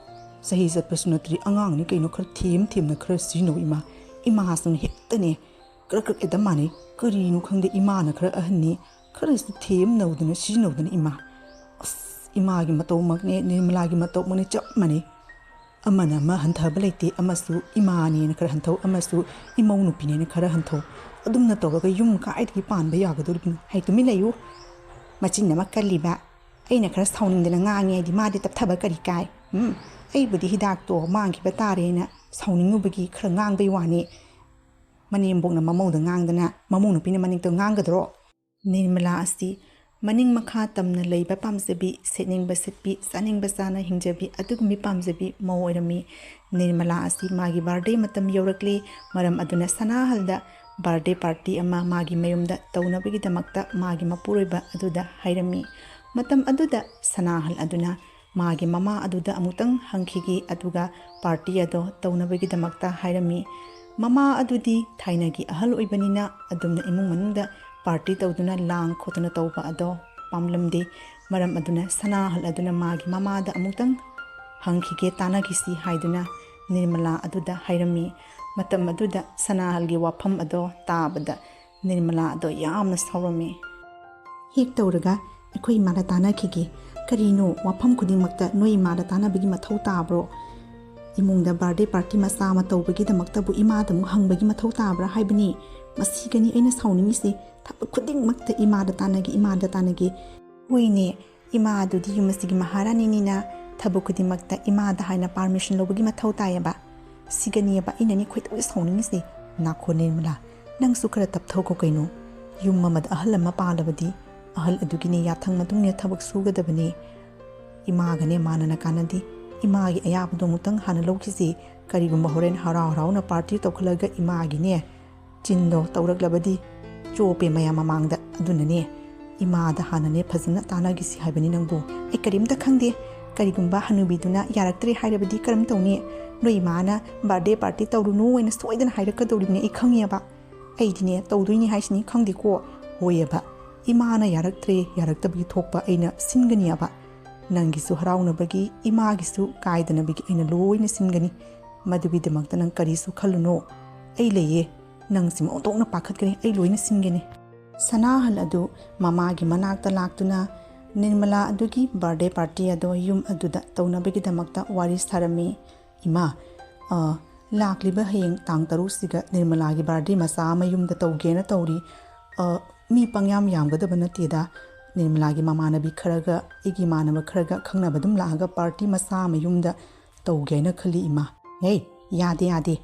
ꯆꯍꯤ ꯆꯠꯄꯁꯨ ꯅꯠꯇ꯭ꯔꯤ, ꯑꯉꯥꯡꯅꯤ ꯀꯩꯅꯣ, ꯈꯔ ꯊꯦꯝ ꯊꯦꯝꯅ ꯈꯔ ꯁꯤꯖꯤꯟꯅꯧ ꯏꯃꯥ꯫ ꯏꯃꯥꯁꯨꯅꯦ ꯍꯦꯛꯇꯅꯦ ꯀ꯭ꯔꯛ ꯀ꯭ꯔꯛ ꯍꯦꯛꯇ ꯃꯥꯟꯅꯩ꯫ ꯀꯔꯤꯅꯣ ꯈꯪꯗꯦ, ꯏꯃꯥꯅ ꯈꯔ ꯑꯍꯟꯅꯤ, ꯈꯔꯁꯨ ꯊꯦꯝꯅꯧꯗꯅ ꯁꯤꯖꯤꯟꯅꯧꯗꯅ ꯏꯃꯥ꯫ ꯑꯁ, ꯏꯃꯥꯒꯤ ꯃꯇꯧꯃꯛꯅꯦ, ꯅꯤꯔꯃꯂꯥꯒꯤ ꯃꯇꯧꯃꯛꯅꯦ, ꯆꯞ ꯃꯥꯟꯅꯩ꯫ ꯑꯃꯅ ꯑꯃ ꯍꯟꯊꯕ ꯂꯩꯇꯦ, ꯑꯃꯁꯨ ꯏꯃꯥꯅꯦꯅ ꯈꯔ ꯍꯟꯊꯧ, ꯑꯃꯁꯨ ꯏꯃꯧ ꯅꯨꯄꯤꯅꯦꯅ ꯈꯔ ꯍꯟꯊꯧ꯫ ꯑꯗꯨꯝꯅ ꯇꯧꯔꯒ ꯌꯨꯝ ꯀꯥꯏꯗꯒꯤ ꯄꯥꯟꯕ ꯌꯥꯒꯗꯣꯔꯤꯕꯅꯣ? ꯍꯥꯏ, ꯇꯨꯃꯤꯟ ꯂꯩꯌꯨ꯫ ꯃꯆꯤꯟ ꯑꯃ ꯀꯜꯂꯤꯕ꯫ ꯑꯩꯅ ꯈꯔ ꯁꯥꯎꯅꯤꯡꯗꯅ ꯉꯥꯡꯉꯦ ꯍꯥꯏꯗꯤ ꯃꯥꯗꯤ ꯇꯞꯊꯕ ꯀꯔꯤ ꯀꯥꯏ? ꯎꯝ, ꯑꯩꯕꯨꯗꯤ ꯍꯤꯗꯥꯛꯇꯣ ꯃꯥꯡꯈꯤꯕ ꯇꯥꯔꯦꯅ ꯁꯥꯎꯅꯤꯡꯉꯨꯕꯒꯤ ꯈꯔ ꯉꯥꯡꯕꯩ ꯋꯥꯅꯤ꯫ ꯃꯅꯦꯝꯕꯣꯛꯅ ꯃꯃꯧꯗ ꯉꯥꯡꯗꯅ ꯃꯃꯧ ꯅꯨꯄꯤꯅ ꯃꯅꯦꯝꯕꯣꯛꯇ ꯉꯥꯡꯒꯗ꯭ꯔꯣ? ꯅꯤꯔꯃꯂꯥ ꯑꯁꯤ ꯃꯅꯤꯡ ꯃꯈꯥ ꯇꯝꯅ ꯂꯩꯕ ꯄꯥꯝꯖꯕꯤ, ꯁꯦꯠꯅꯤꯡꯕ ꯁꯦꯠꯄꯤ, ꯆꯥꯅꯤꯡꯕ ꯆꯥꯅ ꯍꯤꯡꯖꯕꯤ ꯑꯗꯨꯒꯨꯝꯕꯤ ꯄꯥꯝꯖꯕꯤ ꯃꯧ ꯑꯣꯏꯔꯝꯃꯤ꯫ ꯅꯤꯔꯃꯂꯥ ꯑꯁꯤ ꯃꯥꯒꯤ ꯕꯥꯔꯗꯦ ꯃꯇꯝ ꯌꯧꯔꯛꯂꯦ꯫ ꯃꯔꯝ ꯑꯗꯨꯅ ꯁꯅꯥꯍꯜꯗ ꯕꯥꯔꯗꯦ ꯄꯥꯔꯇꯤ ꯑꯃ ꯃꯥꯒꯤ ꯃꯌꯨꯝꯗ ꯇꯧꯅꯕꯒꯤꯗꯃꯛꯇ ꯃꯥꯒꯤ ꯃꯄꯨꯔꯣꯏꯕ ꯑꯗꯨꯗ ꯍꯥꯏꯔꯝꯃꯤ꯫ ꯃꯇꯝ ꯑꯗꯨꯗ ꯁꯅꯥꯍꯜ ꯑꯗꯨꯅ ꯃꯥꯒꯤ ꯃꯃꯥ ꯑꯗꯨꯗ ꯑꯃꯨꯛꯇꯪ ꯍꯪꯈꯤꯒꯦ, ꯑꯗꯨꯒ ꯄꯥꯔꯇꯤ ꯑꯗꯣ ꯇꯧꯅꯕꯒꯤꯗꯃꯛꯇ ꯍꯥꯏꯔꯝꯃꯤ꯫ ꯃꯃꯥ ꯑꯗꯨꯗꯤ ꯊꯥꯏꯅꯒꯤ ꯑꯍꯜ ꯑꯣꯏꯕꯅꯤꯅ ꯑꯗꯨꯝꯅ ꯏꯃꯨꯡ ꯃꯅꯨꯡꯗ ꯄꯥꯔꯇꯤ ꯇꯧꯗꯨꯅ ꯂꯥꯡ ꯈꯣꯠꯇꯨꯅ ꯇꯧꯕ ꯑꯗꯣ ꯄꯥꯝꯂꯝꯗꯦ꯫ ꯃꯔꯝ ꯑꯗꯨꯅ ꯁꯅꯥꯍꯜ ꯑꯗꯨꯅ ꯃꯥꯒꯤ ꯃꯃꯥꯗ ꯑꯃꯨꯛꯇꯪ ꯍꯪꯈꯤꯒꯦ, ꯇꯥꯟꯅꯈꯤꯁꯤ ꯍꯥꯏꯗꯨꯅ ꯅꯤꯔꯃꯂꯥ ꯑꯗꯨꯗ ꯍꯥꯏꯔꯝꯃꯤ꯫ ꯃꯇꯝ ꯑꯗꯨꯗ ꯁꯅꯥꯍꯜꯒꯤ ꯋꯥꯐꯝ ꯑꯗꯣ ꯇꯥꯕꯗ ꯅꯤꯔꯃꯂꯥ ꯑꯗꯣ ꯌꯥꯝꯅ ꯁꯥꯎꯔꯝꯃꯤ꯫ "ꯍꯦꯛ ꯇꯧꯔꯒ ꯑꯩꯈꯣꯏ ꯏꯃꯥꯗ ꯇꯥꯟꯅꯈꯤꯒꯦ꯫ ꯀꯔꯤꯅꯣ, ꯋꯥꯐꯝ ꯈꯨꯗꯤꯡꯃꯛꯇ ꯅꯣꯏ ꯏꯃꯥꯗ ꯇꯥꯟꯅꯕꯒꯤ ꯃꯊꯧ ꯇꯥꯕ꯭ꯔꯣ? ꯏꯃꯨꯡꯗ ꯕꯥꯔꯗꯦ ꯄꯥꯔꯇꯤ ꯃꯆꯥ ꯑꯃ ꯇꯧꯕꯒꯤꯗꯃꯛꯇꯕꯨ ꯏꯃꯥꯗ ꯑꯃꯨꯛ ꯍꯪꯕꯒꯤ ꯃꯊꯧ ꯇꯥꯕ꯭ꯔꯥ ꯍꯥꯏꯕꯅꯤ? ꯃꯁꯤꯒꯅꯤ ꯑꯩꯅ ꯁꯥꯎꯅꯤꯡꯉꯤꯁꯦ꯫ ꯊꯕꯛ ꯈꯨꯗꯤꯡꯃꯛꯇ ꯏꯃꯥꯗ ꯇꯥꯟꯅꯒꯦ, ꯏꯃꯥꯗ ꯇꯥꯟꯅꯒꯦ꯫ ꯍꯣꯏꯅꯦ, ꯏꯃꯥ ꯑꯗꯨꯗꯤ ꯌꯨꯝ ꯑꯁꯤꯒꯤ ꯃꯍꯥꯔꯥꯅꯤꯅꯤꯅ ꯊꯕꯛ ꯈꯨꯗꯤꯡꯃꯛꯇ ꯏꯃꯥꯗ ꯍꯥꯟꯅ ꯄꯥꯔꯃꯤꯁꯟ ꯂꯧꯕꯒꯤ ꯃꯊꯧ ꯇꯥꯏꯌꯦꯕ꯫ ꯁꯤꯒꯅꯤꯌꯦꯕ ꯑꯩꯅꯅꯤ ꯈꯣꯏꯗꯧ ꯁꯥꯎꯅꯤꯡꯉꯤꯁꯦ꯫ ꯅꯥꯈꯣ ꯅꯤꯔꯃꯂꯥ, ꯅꯪꯁꯨ ꯈꯔ ꯇꯞꯊꯧꯀꯣ ꯀꯩꯅꯣ꯫ ꯌꯨꯝ ꯑꯃꯗ ꯑꯍꯜ ꯑꯃ ꯄꯥꯜꯂꯕꯗꯤ ꯑꯍꯜ ꯑꯗꯨꯒꯤꯅꯦ ꯌꯥꯊꯪ ꯃꯇꯨꯡ ꯏꯟꯅ ꯊꯕꯛ ꯁꯨꯒꯗꯕꯅꯦ꯫ ꯏꯃꯥꯒꯅꯦ ꯃꯥꯟꯅꯅ ꯀꯥꯟꯅꯗꯦ꯫ ꯏꯃꯥꯒꯤ ꯑꯌꯥꯕꯗꯣ ꯑꯃꯨꯛꯇꯪ ꯍꯥꯟꯅ ꯂꯧꯈꯤꯁꯤ꯫ ꯀꯔꯤꯒꯨꯝꯕ ꯍꯣꯔꯦꯟ ꯍꯔꯥꯎ ꯍꯔꯥꯎꯅ ꯄꯥꯔꯇꯤ ꯇꯧꯈꯠꯂꯒ ꯏꯃꯥꯒꯤꯅꯦ ꯆꯤꯟꯗꯣ ꯇꯧꯔꯛꯂꯕꯗꯤ ꯆꯣꯞꯄꯦ ꯃꯌꯥꯝ ꯃꯃꯥꯡꯗ꯫ ꯑꯗꯨꯅꯅꯦ ꯏꯃꯥꯗ ꯍꯥꯟꯅꯅꯦ ꯐꯖꯅ ꯇꯥꯟꯅꯈꯤꯁꯤ ꯍꯥꯏꯕꯅꯤ ꯅꯪꯕꯨ꯫ ꯑꯩ ꯀꯔꯤꯝꯇ ꯈꯪꯗꯦ꯫ ꯀꯔꯤꯒꯨꯝꯕ ꯍꯅꯨꯕꯤꯗꯨꯅ ꯌꯥꯔꯛꯇ꯭ꯔꯦ ꯍꯥꯏꯔꯕꯗꯤ ꯀꯔꯝ ꯇꯧꯅꯤ? ꯅꯣꯏ ꯏꯃꯥꯅ ꯕꯥꯔꯗꯦ ꯄꯥꯔꯇꯤ ꯇꯧꯔꯨꯅꯨ ꯍꯥꯏꯅ ꯁꯣꯏꯗꯅ ꯍꯥꯏꯔꯛꯀꯗꯧꯔꯤꯕꯅꯤ, ꯑꯩ ꯈꯪꯉꯦꯕ꯫ ꯑꯩꯗꯤꯅꯦ ꯇꯧꯗꯣꯏꯅꯤ ꯍꯥꯏꯁꯤꯅꯤ, ꯈꯪꯗꯦꯀꯣ꯫ ꯍꯣꯏꯑꯕ, ꯏꯃꯥꯅ ꯌꯥꯔꯛꯇ꯭ꯔꯦ, ꯌꯥꯔꯛꯇꯕꯒꯤ ꯊꯣꯛꯄ ꯑꯩꯅ ꯁꯤꯟꯒꯅꯤꯑꯕ꯫ ꯅꯪꯒꯤꯁꯨ ꯍꯔꯥꯎꯅꯕꯒꯤ, ꯏꯃꯥꯒꯤꯁꯨ ꯀꯥꯏꯗꯅꯕꯒꯤ ꯑꯩꯅ ꯂꯣꯏꯅ ꯁꯤꯟꯒꯅꯤ꯫ ꯃꯗꯨꯒꯤꯗꯃꯛꯇ ꯅꯪ ꯀꯔꯤꯁꯨ ꯈꯜꯂꯨꯅꯣ꯫ ꯑꯩ ꯂꯩꯌꯦ꯫ ꯅꯪꯁꯤꯃ ꯑꯣꯟꯊꯣꯛꯅ ꯄꯥꯈꯠꯀꯅꯤ, ꯑꯩ ꯂꯣꯏꯅ ꯁꯤꯟꯒꯅꯤ꯫ ꯁꯅꯥꯍꯜ ꯑꯗꯨ ꯃꯃꯥꯒꯤ ꯃꯅꯥꯛꯇ ꯂꯥꯛꯇꯨꯅ ꯅꯤꯔꯃꯂꯥ ꯑꯗꯨꯒꯤ ꯕꯥꯔꯗꯦ ꯄꯥꯔꯇꯤ ꯑꯗꯣ ꯌꯨꯝ ꯑꯗꯨꯗ ꯇꯧꯅꯕꯒꯤꯗꯃꯛꯇ ꯋꯥꯔꯤ ꯁꯥꯔꯝꯃꯤ꯫ "ꯏꯃꯥ, ꯑ, ꯂꯥꯛꯂꯤꯕ ꯍꯌꯦꯡ ꯇꯥꯡ ꯇꯔꯨꯛꯁꯤꯒ ꯅꯤꯔꯃꯂꯥꯒꯤ ꯕꯥꯔꯗꯦ ꯃꯆꯥ ꯑꯃ ꯌꯨꯝꯗ ꯇꯧꯒꯦꯅ ꯇꯧꯔꯤ꯫ ꯑ, ꯃꯤ ꯄꯪꯌꯥꯝ ꯌꯥꯝꯒꯗꯕ ꯅꯠꯇꯦꯗ꯫ ꯅꯤꯔꯃꯂꯥꯒꯤ ꯃꯃꯥꯟꯅꯕꯤ ꯈꯔꯒ ꯑꯩꯒꯤ ꯏꯃꯥꯟꯅꯕ ꯈꯔꯒ ꯈꯪꯅꯕ ꯑꯗꯨꯝ ꯂꯥꯛꯑꯒ ꯄꯥꯔꯇꯤ ꯃꯆꯥ ꯑꯃ ꯌꯨꯝꯗ ꯇꯧꯒꯦ ꯍꯥꯏꯅ ꯈꯜꯂꯤ, ꯏꯃꯥ꯫" "ꯍꯦ, ꯌꯥꯗꯦ, ꯌꯥꯗꯦ꯫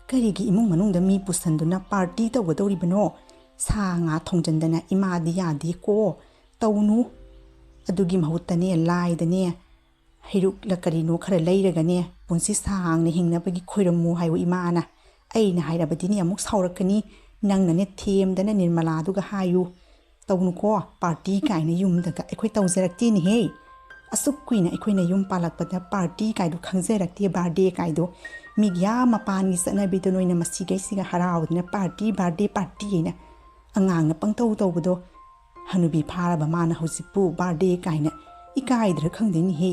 ꯀꯔꯤꯒꯤ ꯏꯃꯨꯡ ꯃꯅꯨꯡꯗ ꯃꯤ ꯄꯨꯁꯟꯗꯨꯅ ꯄꯥꯔꯇꯤ ꯇꯧꯒꯗꯧꯔꯤꯕꯅꯣ? ꯁꯥ ꯉꯥ ꯊꯣꯡꯖꯟꯗꯅ ꯏꯃꯥꯗꯤ ꯌꯥꯗꯦꯀꯣ꯫ ꯇꯧꯅꯨ꯫ ꯑꯗꯨꯒꯤ ꯃꯍꯨꯠꯇꯅꯦ, ꯂꯥꯏꯗꯅꯦ, ꯍꯩꯔꯨꯛꯂ ꯀꯔꯤꯅꯣ ꯈꯔ ꯂꯩꯔꯒꯅꯦ, ꯄꯨꯟꯁꯤ ꯁꯥꯡꯅ ꯍꯤꯡꯅꯕꯒꯤ ꯈꯣꯏꯔꯝꯃꯨ ꯍꯥꯏꯌꯨ ꯏꯃꯥꯅ꯫ ꯑꯩꯅ ꯍꯥꯏꯔꯕꯗꯤꯅꯦ, ꯑꯃꯨꯛ ꯁꯥꯎꯔꯛꯀꯅꯤ꯫ ꯅꯪꯅꯅꯦ, ꯊꯦꯝꯗꯅ ꯅꯤꯔꯃꯂꯥꯗꯨꯒ ꯍꯥꯏꯌꯨ꯫ ꯇꯧꯅꯨꯀꯣ, ꯄꯥꯔꯇꯤ ꯀꯥꯏꯅ ꯌꯨꯝꯗꯒ ꯑꯩꯈꯣꯏ ꯇꯧꯖꯔꯛꯇꯦꯅꯦꯍꯦ꯫ ꯑꯁꯨꯛ ꯀꯨꯏꯅ ꯑꯩꯈꯣꯏꯅ ꯌꯨꯝ ꯄꯥꯜꯂꯛꯄꯗ ꯄꯥꯔꯇꯤ ꯀꯥꯏꯗꯣ ꯈꯪꯖꯔꯛꯇꯦ, ꯕꯥꯔꯗꯦ ꯀꯥꯏꯗꯣ꯫ ꯃꯤꯒꯤ ꯑꯥ ꯃꯄꯥꯟꯒꯤ ꯆꯠꯅꯕꯤꯗ ꯅꯣꯏꯅ ꯃꯁꯤꯈꯩꯁꯤꯒ ꯍꯔꯥꯎꯗꯅ ꯄꯥꯔꯇꯤ, ꯕꯥꯔꯗꯦ ꯄꯥꯔꯇꯤ ꯍꯥꯏꯅ ꯑꯉꯥꯡꯅ ꯄꯪꯇꯧ ꯇꯧꯕꯗꯣ꯫ ꯍꯅꯨꯕꯤ ꯐꯥꯔꯕ ꯃꯥꯅ ꯍꯧꯖꯤꯛꯄꯨ ꯕꯥꯔꯗꯦ ꯀꯥꯏꯅ ꯏꯀꯥꯏꯗ꯭ꯔꯥ ꯈꯪꯗꯦꯅꯦꯍꯦ꯫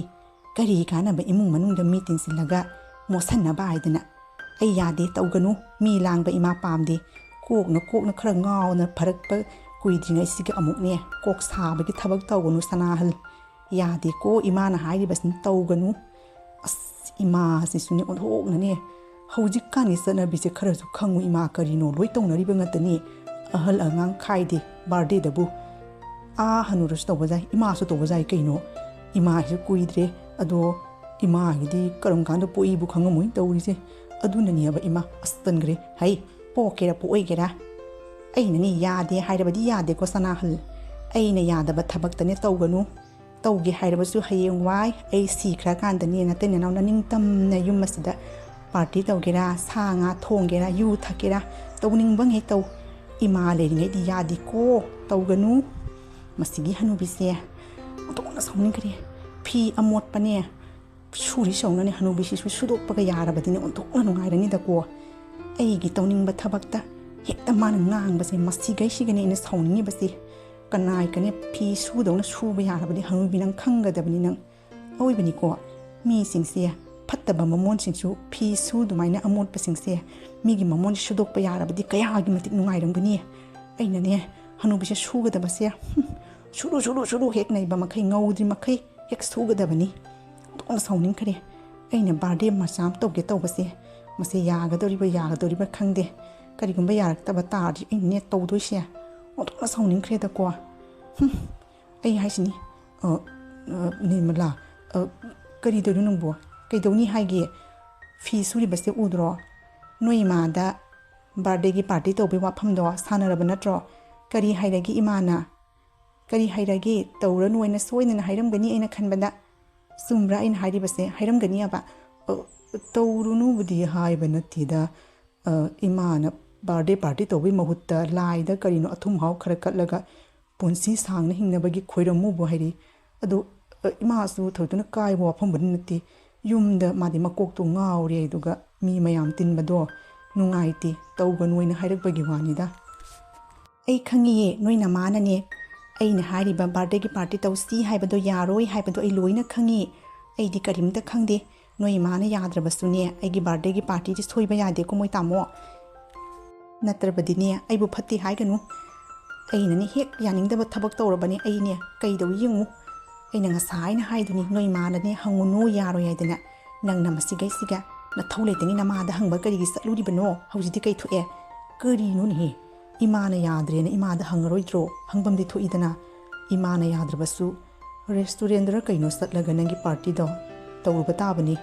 ꯀꯔꯤ ꯀꯥꯟꯅꯕ ꯏꯃꯨꯡ ꯃꯅꯨꯡꯗ ꯃꯤ ꯇꯤꯟꯁꯤꯜꯂꯒ ꯃꯣꯠꯁꯟꯅꯕ ꯍꯥꯏꯗꯅ꯫ ꯑꯩ ꯌꯥꯗꯦ, ꯇꯧꯒꯅꯨ꯫ ꯃꯤ ꯂꯥꯡꯕ ꯏꯃꯥ ꯄꯥꯝꯗꯦ꯫ ꯀꯣꯛꯅ ꯀꯣꯛꯅ ꯈꯔ ꯉꯥꯎꯅ ꯐꯔꯛꯄ ꯀꯨꯏꯗ꯭ꯔꯤꯉꯩꯁꯤꯒ ꯑꯃꯨꯛꯅꯦ, ꯀꯣꯛ ꯁꯥꯕꯒꯤ ꯊꯕꯛ ꯇꯧꯒꯅꯨ ꯁꯅꯥꯍꯜ꯫ ꯌꯥꯗꯦꯀꯣ ꯏꯃꯥꯅ ꯍꯥꯏꯔꯤꯕꯁꯤꯅ, ꯇꯧꯒꯅꯨ꯫ ꯑꯁ, ꯏꯃꯥꯁꯤꯁꯨꯅꯦ ꯑꯣꯟꯊꯣꯛꯅꯅꯦ꯫ ꯍꯧꯖꯤꯛꯀꯥꯟꯒꯤ ꯆꯠꯅꯕꯤꯁꯦ ꯈꯔꯁꯨ ꯈꯪꯉꯨ ꯏꯃꯥ, ꯀꯔꯤꯅꯣ ꯂꯣꯏ ꯇꯧꯅꯔꯤꯕ ꯉꯥꯛꯇꯅꯤ꯫ ꯑꯍꯜ ꯑꯉꯥꯡ ꯈꯥꯏꯗꯦ ꯕꯥꯔꯗꯦꯗꯕꯨ꯫ ꯑꯥ ꯍꯅꯨꯔꯁꯨ ꯇꯧꯕ ꯌꯥꯏ, ꯏꯃꯥꯁꯨ ꯇꯧꯕ ꯌꯥꯏ ꯀꯩꯅꯣ꯫ ꯏꯃꯥꯁꯨ ꯀꯨꯏꯗ꯭ꯔꯦ, ꯑꯗꯣ ꯏꯃꯥꯒꯤꯗꯤ ꯀꯔꯝ ꯀꯥꯟꯗ ꯄꯣꯛꯏꯕꯨ ꯈꯪꯉꯝꯃꯣꯏꯅ ꯇꯧꯔꯤꯁꯦ꯫ ꯑꯗꯨꯅꯅꯦꯕ ꯏꯃꯥ, ꯑꯁ ꯇꯟꯈ꯭ꯔꯦ꯫ ꯍꯩ, ꯄꯣꯛꯀꯦꯔꯥ ꯄꯣꯛꯑꯣꯏꯒꯦꯔꯥ, ꯑꯩꯅꯅꯦ ꯌꯥꯗꯦ ꯍꯥꯏꯔꯕꯗꯤ ꯌꯥꯗꯦꯀꯣ ꯁꯅꯥꯍꯜ꯫ ꯑꯩꯅ ꯌꯥꯗꯕ ꯊꯕꯛꯇꯅꯦ ꯇꯧꯒꯅꯨ꯫ ꯇꯧꯒꯦ ꯍꯥꯏꯔꯕꯁꯨ ꯍꯌꯦꯡ ꯋꯥꯏ ꯑꯩ ꯁꯤꯈ꯭ꯔꯀꯥꯟꯗꯅꯦ ꯅꯇꯩ ꯅꯅꯥꯎꯅ ꯅꯤꯡꯇꯝꯅ ꯌꯨꯝ ꯑꯁꯤꯗ ꯄꯥꯔꯇꯤ ꯇꯧꯒꯦꯔꯥ, ꯁꯥ ꯉꯥ ꯊꯣꯡꯒꯦꯔꯥ, ꯌꯨ ꯊꯛꯀꯦꯔꯥ, ꯇꯧꯅꯤꯡꯕꯉꯩ ꯇꯧ꯫ ꯏꯃꯥ ꯂꯩꯔꯤꯉꯩꯗꯤ ꯌꯥꯗꯦꯀꯣ, ꯇꯧꯒꯅꯨ꯫ ꯃꯁꯤꯒꯤ ꯍꯅꯨꯕꯤꯁꯦ ꯑꯣꯟꯊꯣꯛꯅ ꯁꯥꯎꯅꯤꯡꯈ꯭ꯔꯦ꯫ ꯐꯤ ꯑꯃꯣꯠꯄꯅꯦ ꯁꯨꯔꯤ ꯁꯧꯅꯅꯦ, ꯍꯅꯨꯕꯤꯁꯤꯁꯨ ꯁꯨꯗꯣꯛꯄꯒ ꯌꯥꯔꯕꯗꯤꯅꯦ ꯑꯣꯟꯊꯣꯛꯅ ꯅꯨꯡꯉꯥꯏꯔꯅꯤꯗꯀꯣ꯫ ꯑꯩꯒꯤ ꯇꯧꯅꯤꯡꯕ ꯊꯕꯛꯇ ꯍꯦꯛꯇ ꯃꯥꯅ ꯉꯥꯡꯕꯁꯦ, ꯃꯁꯤꯈꯩꯁꯤꯒꯅꯦ ꯑꯩꯅ ꯁꯥꯎꯅꯤꯡꯉꯤꯕꯁꯦ꯫ ꯀꯅꯥꯏ ꯀꯅꯦ ꯐꯤ ꯁꯨꯗꯧꯅ ꯁꯨꯕ ꯌꯥꯔꯕꯗꯤ ꯍꯅꯨꯕꯤ ꯅꯪ ꯈꯪꯒꯗꯕꯅꯤ ꯅꯪ꯫ ꯑꯑꯣꯏꯕꯅꯤꯀꯣ, ꯃꯤꯁꯤꯡꯁꯦ, ꯐꯠꯇꯕ ꯃꯃꯣꯟꯁꯤꯡꯁꯨ ꯐꯤ ꯁꯨ ꯑꯗꯨꯃꯥꯏꯅ ꯑꯃꯣꯠꯄꯁꯤꯡꯁꯦ ꯃꯤꯒꯤ ꯃꯃꯣꯟꯁꯦ ꯁꯨꯗꯣꯛꯄ ꯌꯥꯔꯕꯗꯤ ꯀꯌꯥꯒꯤ ꯃꯇꯤꯛ ꯅꯨꯡꯉꯥꯏꯔꯝꯒꯅꯤ꯫ ꯑꯩꯅꯅꯦ ꯍꯅꯨꯕꯤꯁꯦ ꯁꯨꯒꯗꯕꯁꯦ, ꯍꯨꯝ, ꯁꯨꯔꯨ ꯁꯨꯔꯨ ꯁꯨꯔꯨ ꯍꯦꯛ ꯅꯩꯕ ꯃꯈꯩ, ꯉꯧꯗ꯭ꯔꯤ ꯃꯈꯩ ꯍꯦꯛ ꯁꯨꯒꯗꯕꯅꯤ꯫ ꯑꯣꯟꯊꯣꯛꯅ ꯁꯥꯎꯅꯤꯡꯈ꯭ꯔꯦ꯫ ꯑꯩꯅ ꯕꯥꯔꯗꯦ ꯃꯆꯥ ꯑꯃ ꯇꯧꯒꯦ ꯇꯧꯕꯁꯦ, ꯃꯁꯤ ꯌꯥꯒꯗꯧꯔꯤꯕ ꯌꯥꯒꯗꯧꯔꯤꯕ ꯈꯪꯗꯦ꯫ ꯀꯔꯤꯒꯨꯝꯕ ꯌꯥꯔꯛꯇꯕ ꯇꯥꯔꯗꯤ ꯑꯩꯅꯅꯦ ꯇꯧꯗꯣꯏꯁꯦ꯫ ꯑꯣꯟꯊꯣꯛꯅ ꯁꯥꯎꯅꯤꯡꯈ꯭ꯔꯦꯗꯀꯣ꯫ ꯍꯨꯝ, ꯑꯩ ꯍꯥꯏꯁꯤꯅꯤ, ꯑ, ꯑ, ꯅꯤꯔꯃꯂꯥ, ꯑ, ꯀꯔꯤ ꯇꯧꯔꯤꯅꯣ ꯅꯪꯕꯨ? ꯀꯩꯗꯧꯅꯤ ꯍꯥꯏꯒꯦ? ꯐꯤ ꯁꯨꯔꯤꯕꯁꯦ ꯎꯗ꯭ꯔꯣ? ꯅꯣꯏ ꯏꯃꯥꯗ ꯕꯥꯔꯗꯦꯒꯤ ꯄꯥꯔꯇꯤ ꯇꯧꯕꯩ ꯋꯥꯐꯝꯗꯣ ꯁꯥꯟꯅꯔꯕ ꯅꯠꯇ꯭ꯔꯣ? ꯀꯔꯤ ꯍꯥꯏꯔꯒꯦ ꯏꯃꯥꯅ? ꯀꯔꯤ ꯍꯥꯏꯔꯒꯦ? ꯇꯧꯔꯅꯨ ꯍꯥꯏꯅ ꯁꯣꯏꯗꯅ ꯍꯥꯏꯔꯝꯒꯅꯤ ꯑꯩꯅ ꯈꯟꯕꯗ꯫ ꯆꯨꯝꯕ꯭ꯔꯥ ꯑꯩꯅ ꯍꯥꯏꯔꯤꯕꯁꯦ? ꯍꯥꯏꯔꯝꯒꯅꯤꯕ꯫ ꯑ, ꯇꯧꯔꯨꯅꯨꯕꯨꯗꯤ ꯍꯥꯏꯕ ꯅꯠꯇꯦꯗ꯫ ꯑ, ꯏꯃꯥꯅ ꯕꯥꯔꯗꯦ ꯄꯥꯔꯇꯤ ꯇꯧꯕꯩ ꯃꯍꯨꯠꯇ ꯂꯥꯏꯗ ꯀꯔꯤꯅꯣ ꯑꯊꯨꯝ ꯑꯍꯥꯎ ꯈꯔ ꯀꯠꯂꯒ ꯄꯨꯟꯁꯤ ꯁꯥꯡꯅ ꯍꯤꯡꯅꯕꯒꯤ ꯈꯣꯏꯔꯝꯃꯨꯕꯨ ꯍꯥꯏꯔꯤ꯫ ꯑꯗꯨ, ꯑ, ꯏꯃꯥꯁꯨ ꯊꯣꯏꯗꯣꯛꯅ ꯀꯥꯏꯕ ꯋꯥꯐꯝꯕꯨꯗꯤ ꯅꯠꯇꯦ꯫ ꯌꯨꯝꯗ ꯃꯥꯗꯤ ꯃꯀꯣꯛꯇꯣ ꯉꯥꯎꯔꯦ, ꯑꯗꯨꯒ ꯃꯤ ꯃꯌꯥꯝ ꯇꯤꯟꯕꯗꯣ ꯅꯨꯡꯉꯥꯏꯇꯦ, ꯇꯧꯒꯅꯨ ꯍꯥꯏꯅ ꯍꯥꯏꯔꯛꯄꯒꯤ ꯋꯥꯅꯤꯗ꯫ ꯑꯩ ꯈꯪꯉꯤꯌꯦ, ꯅꯣꯏ ꯅꯃꯥꯅꯅꯦ ꯑꯩꯅ ꯍꯥꯏꯔꯤꯕ ꯕꯥꯔꯗꯦꯒꯤ ꯄꯥꯔꯇꯤ ꯇꯧꯁꯤ ꯍꯥꯏꯕꯗꯣ ꯌꯥꯔꯣꯏ ꯍꯥꯏꯕꯗꯣ ꯑꯩ ꯂꯣꯏꯅ ꯈꯪꯉꯤ꯫ ꯑꯩꯗꯤ ꯀꯔꯤꯝꯇ ꯈꯪꯗꯦ꯫ ꯅꯣꯏ ꯏꯃꯥꯅ ꯌꯥꯗ꯭ꯔꯕꯁꯨꯅꯦ, ꯑꯩꯒꯤ ꯕꯥꯔꯗꯦꯒꯤ ꯄꯥꯔꯇꯤꯗꯤ ꯁꯣꯏꯕ ꯌꯥꯗꯦꯀꯣ ꯃꯣꯏ ꯇꯥꯃꯣ꯫ ꯅꯠꯇ꯭ꯔꯕꯗꯤꯅꯦ, ꯑꯩꯕꯨ ꯐꯠꯇꯦ ꯍꯥꯏꯒꯅꯨ꯫ ꯑꯩꯅꯅꯦ ꯍꯦꯛ ꯌꯥꯅꯤꯡꯗꯕ ꯊꯕꯛ ꯇꯧꯔꯕꯅꯦ ꯑꯩꯅꯦ꯫ ꯀꯩꯗꯧꯏ ꯌꯦꯡꯉꯨ꯫ ꯑꯩꯅ ꯉꯁꯥꯏꯅ ꯍꯥꯏꯗꯨꯅꯤ, ꯅꯣꯏ ꯏꯃꯥꯅꯅꯦ ꯍꯪꯉꯨꯅꯨ, ꯌꯥꯔꯣꯏ ꯍꯥꯏꯗꯅ꯫ ꯅꯪꯅ ꯃꯁꯤꯈꯩꯁꯤꯒ ꯅꯊꯧ ꯂꯩꯇꯉꯩ ꯅꯃꯥꯗ ꯍꯪꯕ ꯀꯔꯤꯒꯤ ꯆꯠꯂꯨꯔꯤꯕꯅꯣ? ꯍꯧꯖꯤꯛꯇꯤ ꯀꯩ ꯊꯣꯛꯑꯦ? ꯀꯔꯤꯅꯣꯅꯦꯍꯦ? ꯏꯃꯥꯅ ꯌꯥꯗ꯭ꯔꯦꯅ ꯏꯃꯥꯗ ꯍꯪꯉꯔꯣꯏꯗ꯭ꯔꯣ? ꯍꯪꯐꯝꯗꯤ ꯊꯣꯛꯏꯗꯅ꯫ ꯏꯃꯥꯅ ꯌꯥꯗ꯭ꯔꯕꯁꯨ ꯔꯦꯁꯇꯨꯔꯦꯟꯗꯔ ꯀꯩꯅꯣ ꯆꯠꯂꯒ ꯅꯪꯒꯤ ꯄꯥꯔꯇꯤꯗꯣ ꯇꯧꯔꯨꯕ ꯇꯥꯕꯅꯤ꯫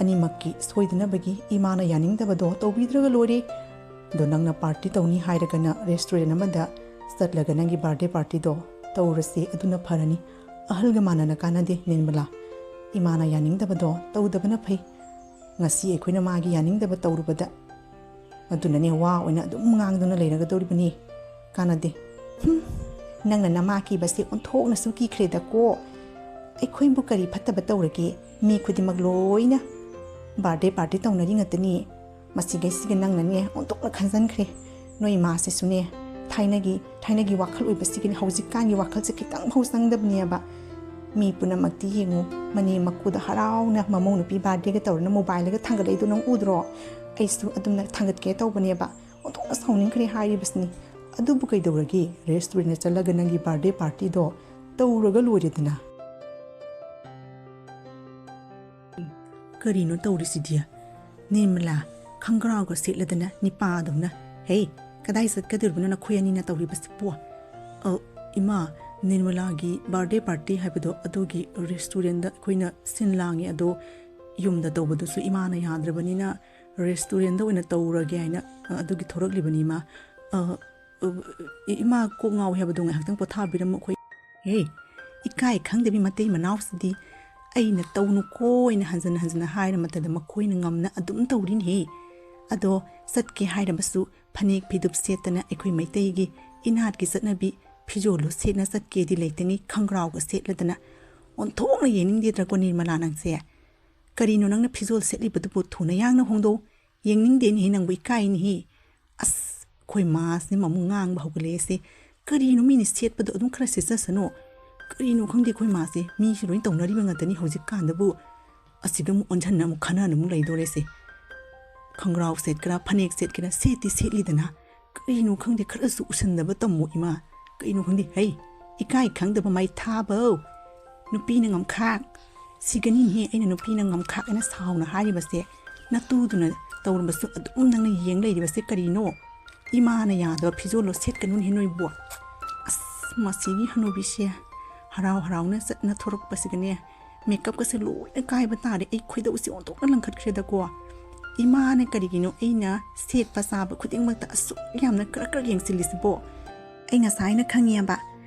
ꯑꯅꯤꯃꯛꯀꯤ ꯁꯣꯏꯗꯅꯕꯒꯤ ꯏꯃꯥꯅ ꯌꯥꯅꯤꯡꯗꯕꯗꯣ ꯇꯧꯕꯤꯗ꯭ꯔꯒ ꯂꯣꯏꯔꯦ꯫ ꯑꯗꯣ ꯅꯪꯅ ꯄꯥꯔꯇꯤ ꯇꯧꯅꯤ ꯍꯥꯏꯔꯒꯅ ꯔꯦꯁꯇꯨꯔꯦꯟ ꯑꯃꯗ ꯆꯠꯂꯒ ꯅꯪꯒꯤ ꯕꯥꯔꯗꯦ ꯄꯥꯔꯇꯤꯗꯣ ꯇꯧꯔꯁꯤ, ꯑꯗꯨꯅ ꯐꯔꯅꯤ꯫ ꯑꯍꯜꯒ ꯃꯥꯟꯅꯅ ꯀꯥꯟꯅꯗꯦ ꯅꯤꯔꯃꯂꯥ꯫ ꯏꯃꯥꯅ ꯌꯥꯅꯤꯡꯗꯕꯗꯣ ꯇꯧꯗꯕꯅ ꯐꯩ꯫ ꯉꯁꯤ ꯑꯩꯈꯣꯏꯅ ꯃꯥꯒꯤ ꯌꯥꯅꯤꯡꯗꯕ ꯇꯧꯔꯨꯕꯗ꯫ ꯑꯗꯨꯅꯅꯦ ꯋꯥ ꯑꯣꯏꯅ ꯑꯗꯨꯝ ꯉꯥꯡꯗꯨꯅ ꯂꯩꯔꯒꯗꯧꯔꯤꯕꯅꯤ꯫ ꯀꯥꯟꯅꯗꯦ꯫ ꯍꯨꯝ, ꯅꯪꯅ ꯅꯃꯥ ꯀꯤꯕꯁꯦ ꯑꯣꯟꯊꯣꯛꯅꯁꯨ ꯀꯤꯈ꯭ꯔꯦꯗꯀꯣ꯫ ꯑꯩꯈꯣꯏꯕꯨ ꯀꯔꯤ ꯐꯠꯇꯕ ꯇꯧꯔꯒꯦ? ꯃꯤ ꯈꯨꯗꯤꯡꯃꯛ ꯂꯣꯏꯅ ꯕꯥꯔꯗꯦ ꯄꯥꯔꯇꯤ ꯇꯧꯅꯔꯤ ꯉꯥꯛꯇꯅꯤ꯫ ꯃꯁꯤꯈꯩꯁꯤꯒ ꯅꯪꯅꯅꯦ ꯑꯣꯟꯊꯣꯛꯅ ꯈꯟꯖꯟꯈ꯭ꯔꯦ꯫ ꯅꯣꯏ ꯏꯃꯥꯁꯤꯁꯨꯅꯦ, ꯊꯥꯏꯅꯒꯤ, ꯊꯥꯏꯅꯒꯤ ꯋꯥꯈꯜ ꯑꯣꯏꯕꯁꯤꯒꯤꯅꯦ ꯍꯧꯖꯤꯛꯀꯥꯟꯒꯤ ꯋꯥꯈꯜꯁꯦ ꯈꯤꯇꯪ ꯐꯥꯎ ꯆꯪꯗꯕꯅꯦꯕ꯫ ꯃꯤ ꯄꯨꯝꯅꯃꯛꯇꯤ ꯌꯦꯡꯉꯨ, ꯃꯅꯦꯝ ꯃꯀꯨꯗ ꯍꯔꯥꯎꯅ ꯃꯃꯧ ꯅꯨꯄꯤ ꯕꯥꯔꯗꯦꯒ ꯇꯧꯔꯅ ꯃꯣꯕꯥꯏꯜꯗꯒ ꯊꯥꯡꯒꯠꯂꯛꯏꯗꯣ ꯅꯪ ꯎꯗ꯭ꯔꯣ? ꯑꯩꯁꯨ ꯑꯗꯨꯝꯅ ꯊꯥꯡꯒꯠꯀꯦ ꯇꯧꯕꯅꯦꯕ꯫ ꯑꯣꯟꯊꯣꯛꯅ ꯁꯥꯎꯅꯤꯡꯈ꯭ꯔꯦ ꯍꯥꯏꯔꯤꯕꯁꯤꯅꯤ꯫ ꯑꯗꯨꯕꯨ ꯀꯩꯗꯧꯔꯒꯦ? ꯔꯦꯁꯇꯨꯔꯦꯟꯗ ꯆꯠꯂꯒ ꯅꯪꯒꯤ ꯕꯥꯔꯗꯦ ꯄꯥꯔꯇꯤꯗꯣ ꯇꯧꯔꯒ ꯂꯣꯏꯔꯦꯗꯅ꯫ ꯀꯔꯤꯅꯣ ꯇꯧꯔꯤꯁꯤꯗꯤ? ꯅꯤꯔꯃꯂꯥ, ꯈꯪꯒ꯭ꯔꯥꯎꯒ ꯁꯦꯠꯂꯗꯅ ꯅꯤꯄꯥꯗꯧꯅ꯫ ꯍꯦ, ꯀꯗꯥꯏ ꯆꯠꯀꯗꯧꯔꯤꯕꯅꯣ ꯅꯈꯣꯏ ꯑꯅꯤꯅ ꯇꯧꯔꯤꯕꯁꯤꯕꯨ? ꯑ, ꯏꯃꯥ, ꯅꯤꯔꯃꯂꯥꯒꯤ ꯕꯥꯔꯗꯦ ꯄꯥꯔꯇꯤ ꯍꯥꯏꯕꯗꯣ ꯑꯗꯨꯒꯤ ꯔꯦꯁꯇꯨꯔꯦꯟꯗ ꯑꯩꯈꯣꯏꯅ ꯁꯤꯟ ꯂꯥꯡꯉꯦ, ꯑꯗꯣ ꯌꯨꯝꯗ ꯇꯧꯕꯗꯨꯁꯨ ꯏꯃꯥꯅ ꯌꯥꯗ꯭ꯔꯕꯅꯤꯅ ꯔꯦꯁꯇꯨꯔꯦꯟꯗ ꯑꯣꯏꯅ ꯇꯧꯔꯒꯦ ꯍꯥꯏꯅ, ꯑ, ꯑꯗꯨꯒꯤ ꯊꯣꯔꯛꯂꯤꯕꯅꯤ, ꯏꯃꯥ꯫ ꯑ, ꯑ, ꯏꯃꯥ ꯀꯣꯛ ꯉꯥꯎꯋꯦ ꯍꯥꯏꯕꯗꯣ ꯉꯥꯏꯍꯥꯛꯇꯪ ꯄꯣꯊꯥꯕꯤꯔꯝꯃꯣ ꯑꯩꯈꯣꯏ꯫ ꯍꯦ, ꯏꯀꯥꯏ ꯈꯪꯗꯕꯤ ꯃꯇꯩ ꯃꯅꯥꯎꯁꯤꯗꯤ꯫ ꯑꯩꯅ ꯇꯧꯅꯨꯀꯣ ꯍꯥꯏꯅ ꯍꯟꯖꯟ ꯍꯟꯖꯟꯅ ꯍꯥꯏꯔ ꯃꯇꯝꯗ ꯃꯈꯣꯏꯅ ꯉꯝꯅ ꯑꯗꯨꯝ ꯇꯧꯔꯤꯅꯦꯍꯦ꯫ ꯑꯗꯣ ꯆꯠꯀꯦ ꯍꯥꯏꯔꯕꯁꯨ ꯐꯅꯦꯛ ꯐꯤꯗꯨꯞ ꯁꯦꯠꯇꯅ ꯑꯩꯈꯣꯏ ꯃꯩꯇꯩꯒꯤ ꯏꯅꯥꯠꯀꯤ ꯆꯠꯅꯕꯤ ꯐꯤꯖꯣꯜꯗꯣ ꯁꯦꯠꯅ ꯆꯠꯀꯦꯗꯤ ꯂꯩꯇꯉꯩ ꯈꯪꯒ꯭ꯔꯥꯎꯒ ꯁꯦꯠꯂꯗꯅ꯫ ꯑꯣꯟꯊꯣꯛꯅ ꯌꯦꯡꯅꯤꯡꯗꯦꯗ꯭ꯔꯀꯣ ꯅꯤꯔꯃꯂꯥ ꯅꯪꯁꯦ꯫ ꯀꯔꯤꯅꯣ ꯅꯪꯅ ꯐꯤꯖꯣꯜ ꯁꯦꯠꯂꯤꯕꯗꯨꯕꯨ? ꯊꯨꯅ ꯌꯥꯡꯅ ꯍꯣꯡꯗꯣꯛꯎ꯫ ꯌꯦꯡꯅꯤꯡꯗꯦꯅꯦꯍꯦ ꯅꯪꯕꯨ, ꯏꯀꯥꯏꯅꯦꯍꯦ꯫ ꯑꯁ, ꯑꯩꯈꯣꯏ ꯃꯥꯁꯤꯅ ꯑꯃꯨꯛ ꯉꯥꯡꯕ ꯍꯧꯒꯠꯂꯛꯑꯦꯁꯦ꯫ ꯀꯔꯤꯅꯣ ꯃꯤꯅ ꯁꯦꯠꯄꯗꯣ ꯑꯗꯨꯝ ꯈꯔ ꯁꯦꯠꯆꯁꯅꯨ꯫ ꯀꯔꯤꯅꯣ ꯈꯪꯗꯦ ꯑꯩꯈꯣꯏ ꯃꯥꯁꯦ, ꯃꯤꯁꯨ ꯂꯣꯏ ꯇꯧꯅꯔꯤꯕ ꯉꯥꯛꯇꯅꯤ ꯍꯧꯖꯤꯛꯀꯥꯟꯗꯕꯨ꯫ ꯑꯁꯤꯗ ꯑꯃꯨꯛ ꯑꯣꯟꯁꯤꯟꯅ ꯑꯃꯨꯛ ꯈꯟꯅꯅ ꯑꯃꯨꯛ ꯂꯩꯗꯣꯔꯦꯁꯦ꯫ ꯈꯣꯡꯒ꯭ꯔꯥꯎ ꯁꯦꯠꯀꯦꯔꯥ ꯐꯅꯦꯛ ꯁꯦꯠꯀꯦꯔꯥ ꯁꯦꯠꯇꯤ ꯁꯦꯠꯂꯤꯗꯅ꯫ ꯀꯔꯤꯅꯣ ꯈꯪꯗꯦ, ꯈꯔꯁꯨ ꯎꯁꯟꯗꯕ ꯇꯝꯃꯣ ꯏꯃꯥ꯫ ꯀꯩꯅꯣ ꯈꯪꯗꯦ, ꯍꯩ, ꯏꯀꯥꯏ ꯈꯪꯗꯕ ꯃꯥꯏ ꯊꯥꯕꯧ꯫ ꯅꯨꯄꯤꯅ ꯉꯝꯈꯥꯛ꯫ ꯁꯤꯒꯅꯤꯅꯦꯍꯦ ꯑꯩꯅ ꯅꯨꯄꯤꯅ ꯉꯝꯈꯥꯛ ꯍꯥꯏꯅ ꯁꯥꯎꯅ ꯍꯥꯏꯔꯤꯕꯁꯦ꯫ ꯅꯇꯨꯗꯨꯅ ꯇꯧꯔꯝꯕꯁꯨ ꯑꯗꯨꯝ ꯅꯪꯅ ꯌꯦꯡ ꯂꯩꯔꯤꯕꯁꯦ ꯀꯔꯤꯅꯣ? ꯏꯃꯥꯅ ꯌꯥꯗꯕ ꯐꯤꯖꯣꯜꯂꯣ ꯁꯦꯠꯀꯅꯨꯅꯦꯍꯦ ꯅꯣꯏꯕꯨ꯫ ꯑꯁ, ꯃꯁꯤꯒꯤ ꯍꯅꯨꯕꯤꯁꯦ ꯍꯔꯥꯎ ꯍꯔꯥꯎꯅ ꯆꯠꯅ ꯊꯣꯔꯛꯄꯁꯤꯒꯅꯦ, ꯃꯦꯀꯞꯀꯁꯦ ꯂꯣꯏꯅ ꯀꯥꯏꯕ ꯇꯥꯔꯦ꯫ ꯑꯩ ꯈꯣꯏꯗꯧꯁꯦ ꯑꯣꯟꯊꯣꯛꯅ ꯂꯪꯈꯠꯈ꯭ꯔꯦꯗꯀꯣ꯫ ꯏꯃꯥꯅ ꯀꯔꯤꯒꯤꯅꯣ ꯑꯩꯅ ꯁꯦꯠꯄ ꯆꯥꯕ ꯈꯨꯗꯤꯡꯃꯛꯇ ꯑꯁꯨꯛ ꯌꯥꯝꯅ ꯀ꯭ꯔꯛ ꯀ꯭ꯔꯛ ꯌꯦꯡꯁꯤꯜꯂꯤꯁꯤꯕꯣ? ꯑꯩ ꯉꯁꯥꯏꯅ ꯈꯪꯉꯦꯕ,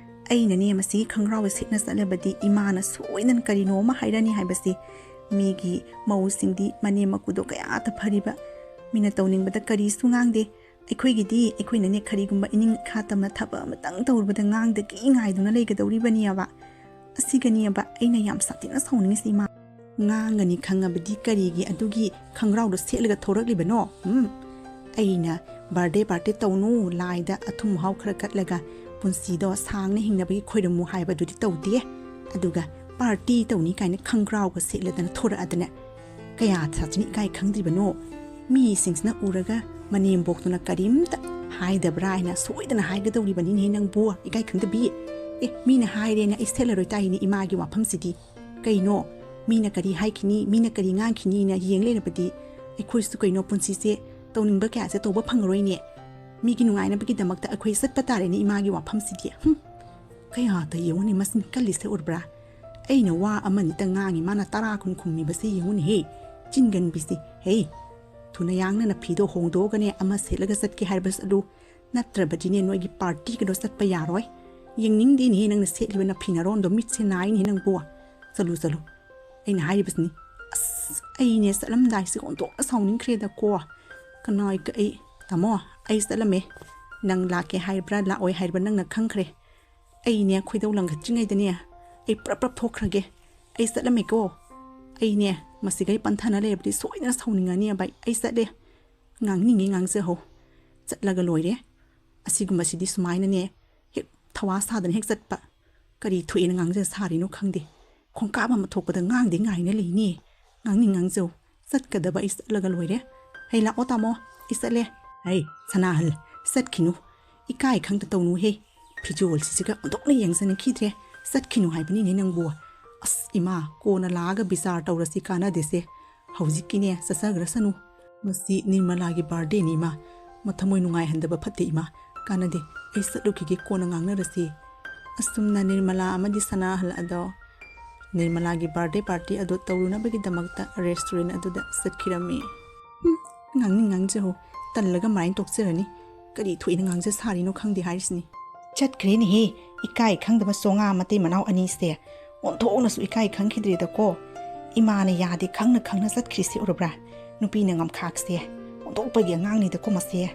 ꯑꯩꯅꯅꯦ ꯃꯁꯤꯒꯤ ꯈꯣꯡꯒ꯭ꯔꯥꯎꯁꯦ ꯁꯦꯠꯅ ꯆꯠꯂꯕꯗꯤ ꯏꯃꯥꯅ ꯁꯣꯏꯗꯅ ꯀꯔꯤꯅꯣ ꯑꯃ ꯍꯥꯏꯔꯅꯤ ꯍꯥꯏꯕꯁꯦ꯫ ꯃꯤꯒꯤ ꯃꯧꯁꯤꯡꯗꯤ ꯃꯅꯦꯝ ꯃꯀꯨꯗꯣ ꯀꯌꯥꯇ ꯐꯔꯤꯕ, ꯃꯤꯅ ꯇꯧꯅꯤꯡꯕꯗ ꯀꯔꯤꯁꯨ ꯉꯥꯡꯗꯦ꯫ ꯑꯩꯈꯣꯏꯒꯤꯗꯤ ꯑꯩꯈꯣꯏꯅꯅꯦ ꯀꯔꯤꯒꯨꯝꯕ ꯏꯅꯤꯡ ꯏꯈꯥ ꯇꯝꯅ ꯊꯕꯛ ꯑꯃꯇꯪ ꯇꯧꯔꯨꯕꯗ ꯉꯥꯡꯗꯒꯤ ꯉꯥꯏꯗꯨꯅ ꯂꯩꯒꯗꯧꯔꯤꯕꯅꯤꯑꯕ꯫ ꯑꯁꯤꯒꯅꯤꯑꯕ ꯑꯩꯅ ꯌꯥꯝ ꯁꯥꯊꯤꯅ ꯁꯥꯎꯅꯤꯡꯉꯤꯁꯤ ꯏꯃꯥ꯫ ꯉꯥꯡꯒꯅꯤ ꯈꯪꯉꯕꯗꯤ ꯀꯔꯤꯒꯤ ꯑꯗꯨꯒꯤ ꯈꯣꯡꯒ꯭ꯔꯥꯎꯗꯣ ꯁꯦꯠꯂꯒ ꯊꯣꯔꯛꯂꯤꯕꯅꯣ? ꯎꯝ? ꯑꯩꯅ ꯕꯥꯔꯗꯦ ꯄꯥꯔꯇꯤ ꯇꯧꯅꯨ, ꯂꯥꯏꯗ ꯑꯊꯨꯝ ꯑꯍꯥꯎ ꯈꯔ ꯀꯠꯂꯒ ꯄꯨꯟꯁꯤꯗꯣ ꯁꯥꯡꯅ ꯍꯤꯡꯅꯕꯒꯤ ꯈꯣꯏꯔꯝꯃꯨ ꯍꯥꯏꯕꯗꯨꯗꯤ ꯇꯧꯗꯦ꯫ ꯑꯗꯨꯒ ꯄꯥꯔꯇꯤ ꯇꯧꯅꯤ ꯀꯥꯏꯅ ꯈꯣꯡꯒ꯭ꯔꯥꯎꯒ ꯁꯦꯠꯂꯗꯅ ꯊꯣꯔꯛꯑꯗꯅ ꯀꯌꯥ ꯁꯥꯊꯤꯅ ꯏꯀꯥꯏ ꯈꯪꯗ꯭ꯔꯤꯕꯅꯣ? ꯃꯤꯁꯤꯡꯁꯤꯅ ꯎꯔꯒ ꯃꯅꯦꯝꯕꯣꯛꯇꯨꯅ ꯀꯔꯤꯝꯇ ꯍꯥꯏꯗꯕ꯭ꯔꯥ ꯍꯥꯏꯅ ꯁꯣꯏꯗꯅ ꯍꯥꯏꯒꯗꯧꯔꯤꯕꯅꯤꯅꯦ ꯅꯪꯕꯨ, ꯏꯀꯥꯏ ꯈꯪꯗꯕꯤ꯫ ꯑꯦ, ꯃꯤꯅ ꯍꯥꯏꯔꯦꯅ ꯑꯩ ꯁꯦꯠꯂꯔꯣꯏ ꯇꯥꯏꯅꯦ ꯏꯃꯥꯒꯤ ꯋꯥꯐꯝꯁꯤꯗꯤ꯫ ꯀꯩꯅꯣ, ꯃꯤꯅ ꯀꯔꯤ ꯍꯥꯏꯈꯤꯅꯤ, ꯃꯤꯅ ꯀꯔꯤ ꯉꯥꯡꯈꯤꯅꯤꯅ ꯌꯦꯡ ꯂꯩꯔꯕꯗꯤ ꯑꯩꯈꯣꯏꯁꯨ ꯀꯩꯅꯣ ꯄꯨꯟꯁꯤꯁꯦ ꯇꯧꯅꯤꯡꯕ ꯀꯌꯥꯁꯦ ꯇꯧꯕ ꯐꯪꯉꯔꯣꯏꯅꯦ꯫ ꯃꯤꯒꯤ ꯅꯨꯡꯉꯥꯏꯅꯕꯒꯤꯗꯃꯛꯇ ꯑꯩꯈꯣꯏ ꯆꯠꯄ ꯇꯥꯔꯦꯅꯦ ꯏꯃꯥꯒꯤ ꯋꯥꯐꯝꯁꯤꯗꯤ꯫ ꯍꯨꯝ, ꯀꯌꯥꯗ ꯌꯦꯡꯉꯨꯅꯦ ꯃꯁꯤꯡ ꯀꯜꯂꯤꯁꯦ ꯎꯔꯕ꯭ꯔꯥ? ꯑꯩꯅ ꯋꯥ ꯑꯃꯅꯤꯇ ꯉꯥꯡꯉꯤ ꯃꯥꯅ ꯇꯔꯥ ꯀꯨꯟ ꯈꯨꯝꯃꯤꯕꯁꯦ ꯌꯦꯡꯉꯨꯅꯦꯍꯦ꯫ ꯆꯤꯟꯒꯟꯕꯤꯁꯦ꯫ ꯍꯦ, ꯊꯨꯅ ꯌꯥꯡꯅꯅ ꯐꯤꯗꯣ ꯍꯣꯡꯗꯣꯛꯑꯒꯅꯦ ꯑꯃ ꯁꯦꯠꯂꯒ ꯆꯠꯀꯦ ꯍꯥꯏꯕꯁꯨ ꯑꯗꯨ ꯅꯠꯇ꯭ꯔꯕꯗꯤꯅꯦ ꯅꯣꯏꯒꯤ ꯄꯥꯔꯇꯤꯒꯗꯣ ꯆꯠꯄ ꯌꯥꯔꯣꯏ꯫ ꯌꯦꯡꯅꯤꯡꯗꯦꯅꯦꯍꯦ ꯅꯪꯅ ꯁꯦꯠꯂꯤꯕ ꯅꯐꯤ ꯅꯔꯣꯟꯗꯣ, ꯃꯤꯠꯁꯦ ꯅꯥꯏꯅꯦꯍꯦ ꯅꯪꯕꯨ꯫ ꯆꯠꯂꯨ, ꯆꯠꯂꯨ꯫ ꯑꯩꯅ ꯍꯥꯏꯔꯤꯕꯁꯤꯅꯤ꯫ ꯑꯁ, ꯑꯩꯅꯦ ꯆꯠꯂꯝꯗꯥꯏꯁꯦ ꯑꯣꯟꯊꯣꯛꯅ ꯁꯥꯎꯅꯤꯡꯈ꯭ꯔꯦꯗꯀꯣ꯫ ꯀꯅꯥꯏ ꯀ-, ꯑꯩ, ꯇꯥꯃꯣ, ꯑꯩ ꯆꯠꯂꯝꯃꯦ꯫ ꯅꯪ ꯂꯥꯛꯀꯦ ꯍꯥꯏꯕ꯭ꯔꯥ ꯂꯥꯛꯑꯣꯏ ꯍꯥꯏꯕ꯭ꯔꯥ ꯅꯪꯅ ꯈꯪꯈ꯭ꯔꯦ꯫ ꯑꯩꯅꯦ ꯈꯣꯏꯗꯧ ꯂꯪꯈꯠꯇ꯭ꯔꯤꯉꯩꯗꯅꯦ ꯑꯩ ꯄ꯭ꯔꯞ ꯄ꯭ꯔꯞ ꯊꯣꯛꯈ꯭ꯔꯒꯦ꯫ ꯑꯩ ꯆꯠꯂꯝꯃꯦꯀꯣ꯫ ꯑꯩꯅꯦ ꯃꯁꯤꯒꯩ ꯄꯟꯊꯅ ꯂꯩꯔꯕꯗꯤ ꯁꯣꯏꯗꯅ ꯁꯥꯎꯅꯤꯡꯉꯅꯤ ꯚꯥꯏ꯫ ꯑꯩ ꯆꯠꯂꯦ꯫ ꯉꯥꯡꯅꯤꯡꯉꯤ ꯉꯥꯡꯖꯍꯧ꯫ ꯆꯠꯂꯒ ꯂꯣꯏꯔꯦ꯫ ꯑꯁꯤꯒꯨꯝꯕꯁꯤꯗꯤ ꯁꯨꯃꯥꯏꯅꯅꯦ ꯍꯦꯛ ꯊꯋꯥ ꯁꯥꯗꯅ ꯍꯦꯛ ꯆꯠꯄ꯫ ꯀꯔꯤ ꯊꯣꯛꯑꯦꯅ ꯉꯥꯡꯖ ꯁꯥꯔꯤꯅꯣ ꯈꯪꯗꯦ꯫ ꯈꯣꯡꯀꯥꯞ ꯑꯃ ꯊꯣꯛꯄꯗ ꯉꯥꯡꯗꯤ ꯉꯥꯏꯅ ꯂꯩꯅꯦ꯫ ꯉꯥꯡꯅꯤꯡ ꯉꯥꯡꯖꯧ꯫ ꯆꯠꯀꯗꯕ ꯑꯩ ꯆꯠꯂꯒ ꯂꯣꯏꯔꯦ꯫ ꯍꯩ ꯂꯥꯛꯑꯣ ꯇꯥꯃꯣ, ꯑꯩ ꯆꯠꯂꯦ꯫ ꯍꯩ ꯁꯅꯥꯍꯜ, ꯆꯠꯈꯤꯅꯨ꯫ ꯏꯀꯥꯏ ꯈꯪꯗ ꯇꯧꯅꯨꯍꯦ꯫ ꯐꯤꯖꯣꯜꯁꯤꯁꯤꯒ ꯑꯣꯟꯊꯣꯛꯅ ꯌꯦꯡꯖꯅꯤꯡꯈꯤꯗ꯭ꯔꯦ꯫ ꯆꯠꯈꯤꯅꯨ ꯍꯥꯏꯕꯅꯤꯅꯦ ꯅꯪꯕꯨ꯫ ꯑꯁ ꯏꯃꯥ, ꯀꯣꯟꯅ ꯂꯥꯛꯑꯒ ꯕꯤꯆꯥꯔ ꯇꯧꯔꯁꯤ ꯀꯥꯟꯅꯗꯦꯁꯦ꯫ ꯍꯧꯖꯤꯛꯀꯤꯅꯦ ꯆꯠꯆꯈ꯭ꯔꯁꯅꯨ꯫ ꯃꯁꯤ ꯅꯤꯔꯃꯂꯥꯒꯤ ꯕꯥꯔꯗꯦꯅꯤ ꯏꯃꯥ꯫ ꯃꯊꯃꯣꯏ ꯅꯨꯡꯉꯥꯏꯍꯟꯗꯕ ꯐꯠꯇꯦ ꯏꯃꯥ꯫ ꯀꯥꯟꯅꯗꯦ, ꯑꯩ ꯆꯠꯂꯨꯈꯤꯒꯦ, ꯀꯣꯟꯅ ꯉꯥꯡꯅꯔꯁꯤ꯫ ꯑꯁꯨꯝꯅ ꯅꯤꯔꯃꯂꯥ ꯑꯃꯗꯤ ꯁꯅꯥꯍꯜ ꯑꯗꯣ ꯅꯤꯔꯃꯂꯥꯒꯤ ꯕꯥꯔꯗꯦ ꯄꯥꯔꯇꯤ ꯑꯗꯨ ꯇꯧꯔꯨꯅꯕꯒꯤꯗꯃꯛꯇ ꯔꯦꯁꯇꯨꯔꯦꯟ ꯑꯗꯨꯗ ꯆꯠꯈꯤꯔꯝꯃꯤ꯫ ꯍꯨꯝ, ꯉꯥꯡꯅꯤꯡ ꯉꯥꯡꯖꯍꯧ꯫ ꯇꯜꯂꯒ ꯃꯔꯥꯏꯅ ꯇꯣꯛꯆꯔꯅꯤ꯫ ꯀꯔꯤ ꯊꯣꯛꯏꯅ ꯉꯥꯡꯖ ꯁꯥꯔꯤꯅꯣ ꯈꯪꯗꯦ ꯍꯥꯏꯔꯤꯁꯤꯅꯤ꯫ ꯆꯠꯈ꯭ꯔꯦꯅꯦꯍꯦ, ꯏꯀꯥꯏ ꯈꯪꯗꯕ ꯆꯣꯉꯥ ꯃꯇꯩ ꯃꯅꯥꯎ ꯑꯅꯤꯁꯦ꯫ ꯑꯣꯟꯊꯣꯛꯅꯁꯨ ꯏꯀꯥꯏ ꯈꯪꯈꯤꯗ꯭ꯔꯦꯗꯀꯣ꯫ ꯏꯃꯥꯅ ꯌꯥꯗꯦ ꯈꯪꯅ ꯈꯪꯅ ꯆꯠꯈ꯭ꯔꯤꯁꯦ ꯎꯔꯕ꯭ꯔꯥ? ꯅꯨꯄꯤꯅ ꯉꯝꯈꯥꯛꯁꯦ꯫ ꯑꯣꯟꯊꯣꯛꯄꯒꯤ ꯑꯉꯥꯡꯅꯤꯗꯀꯣ ꯃꯁꯦ꯫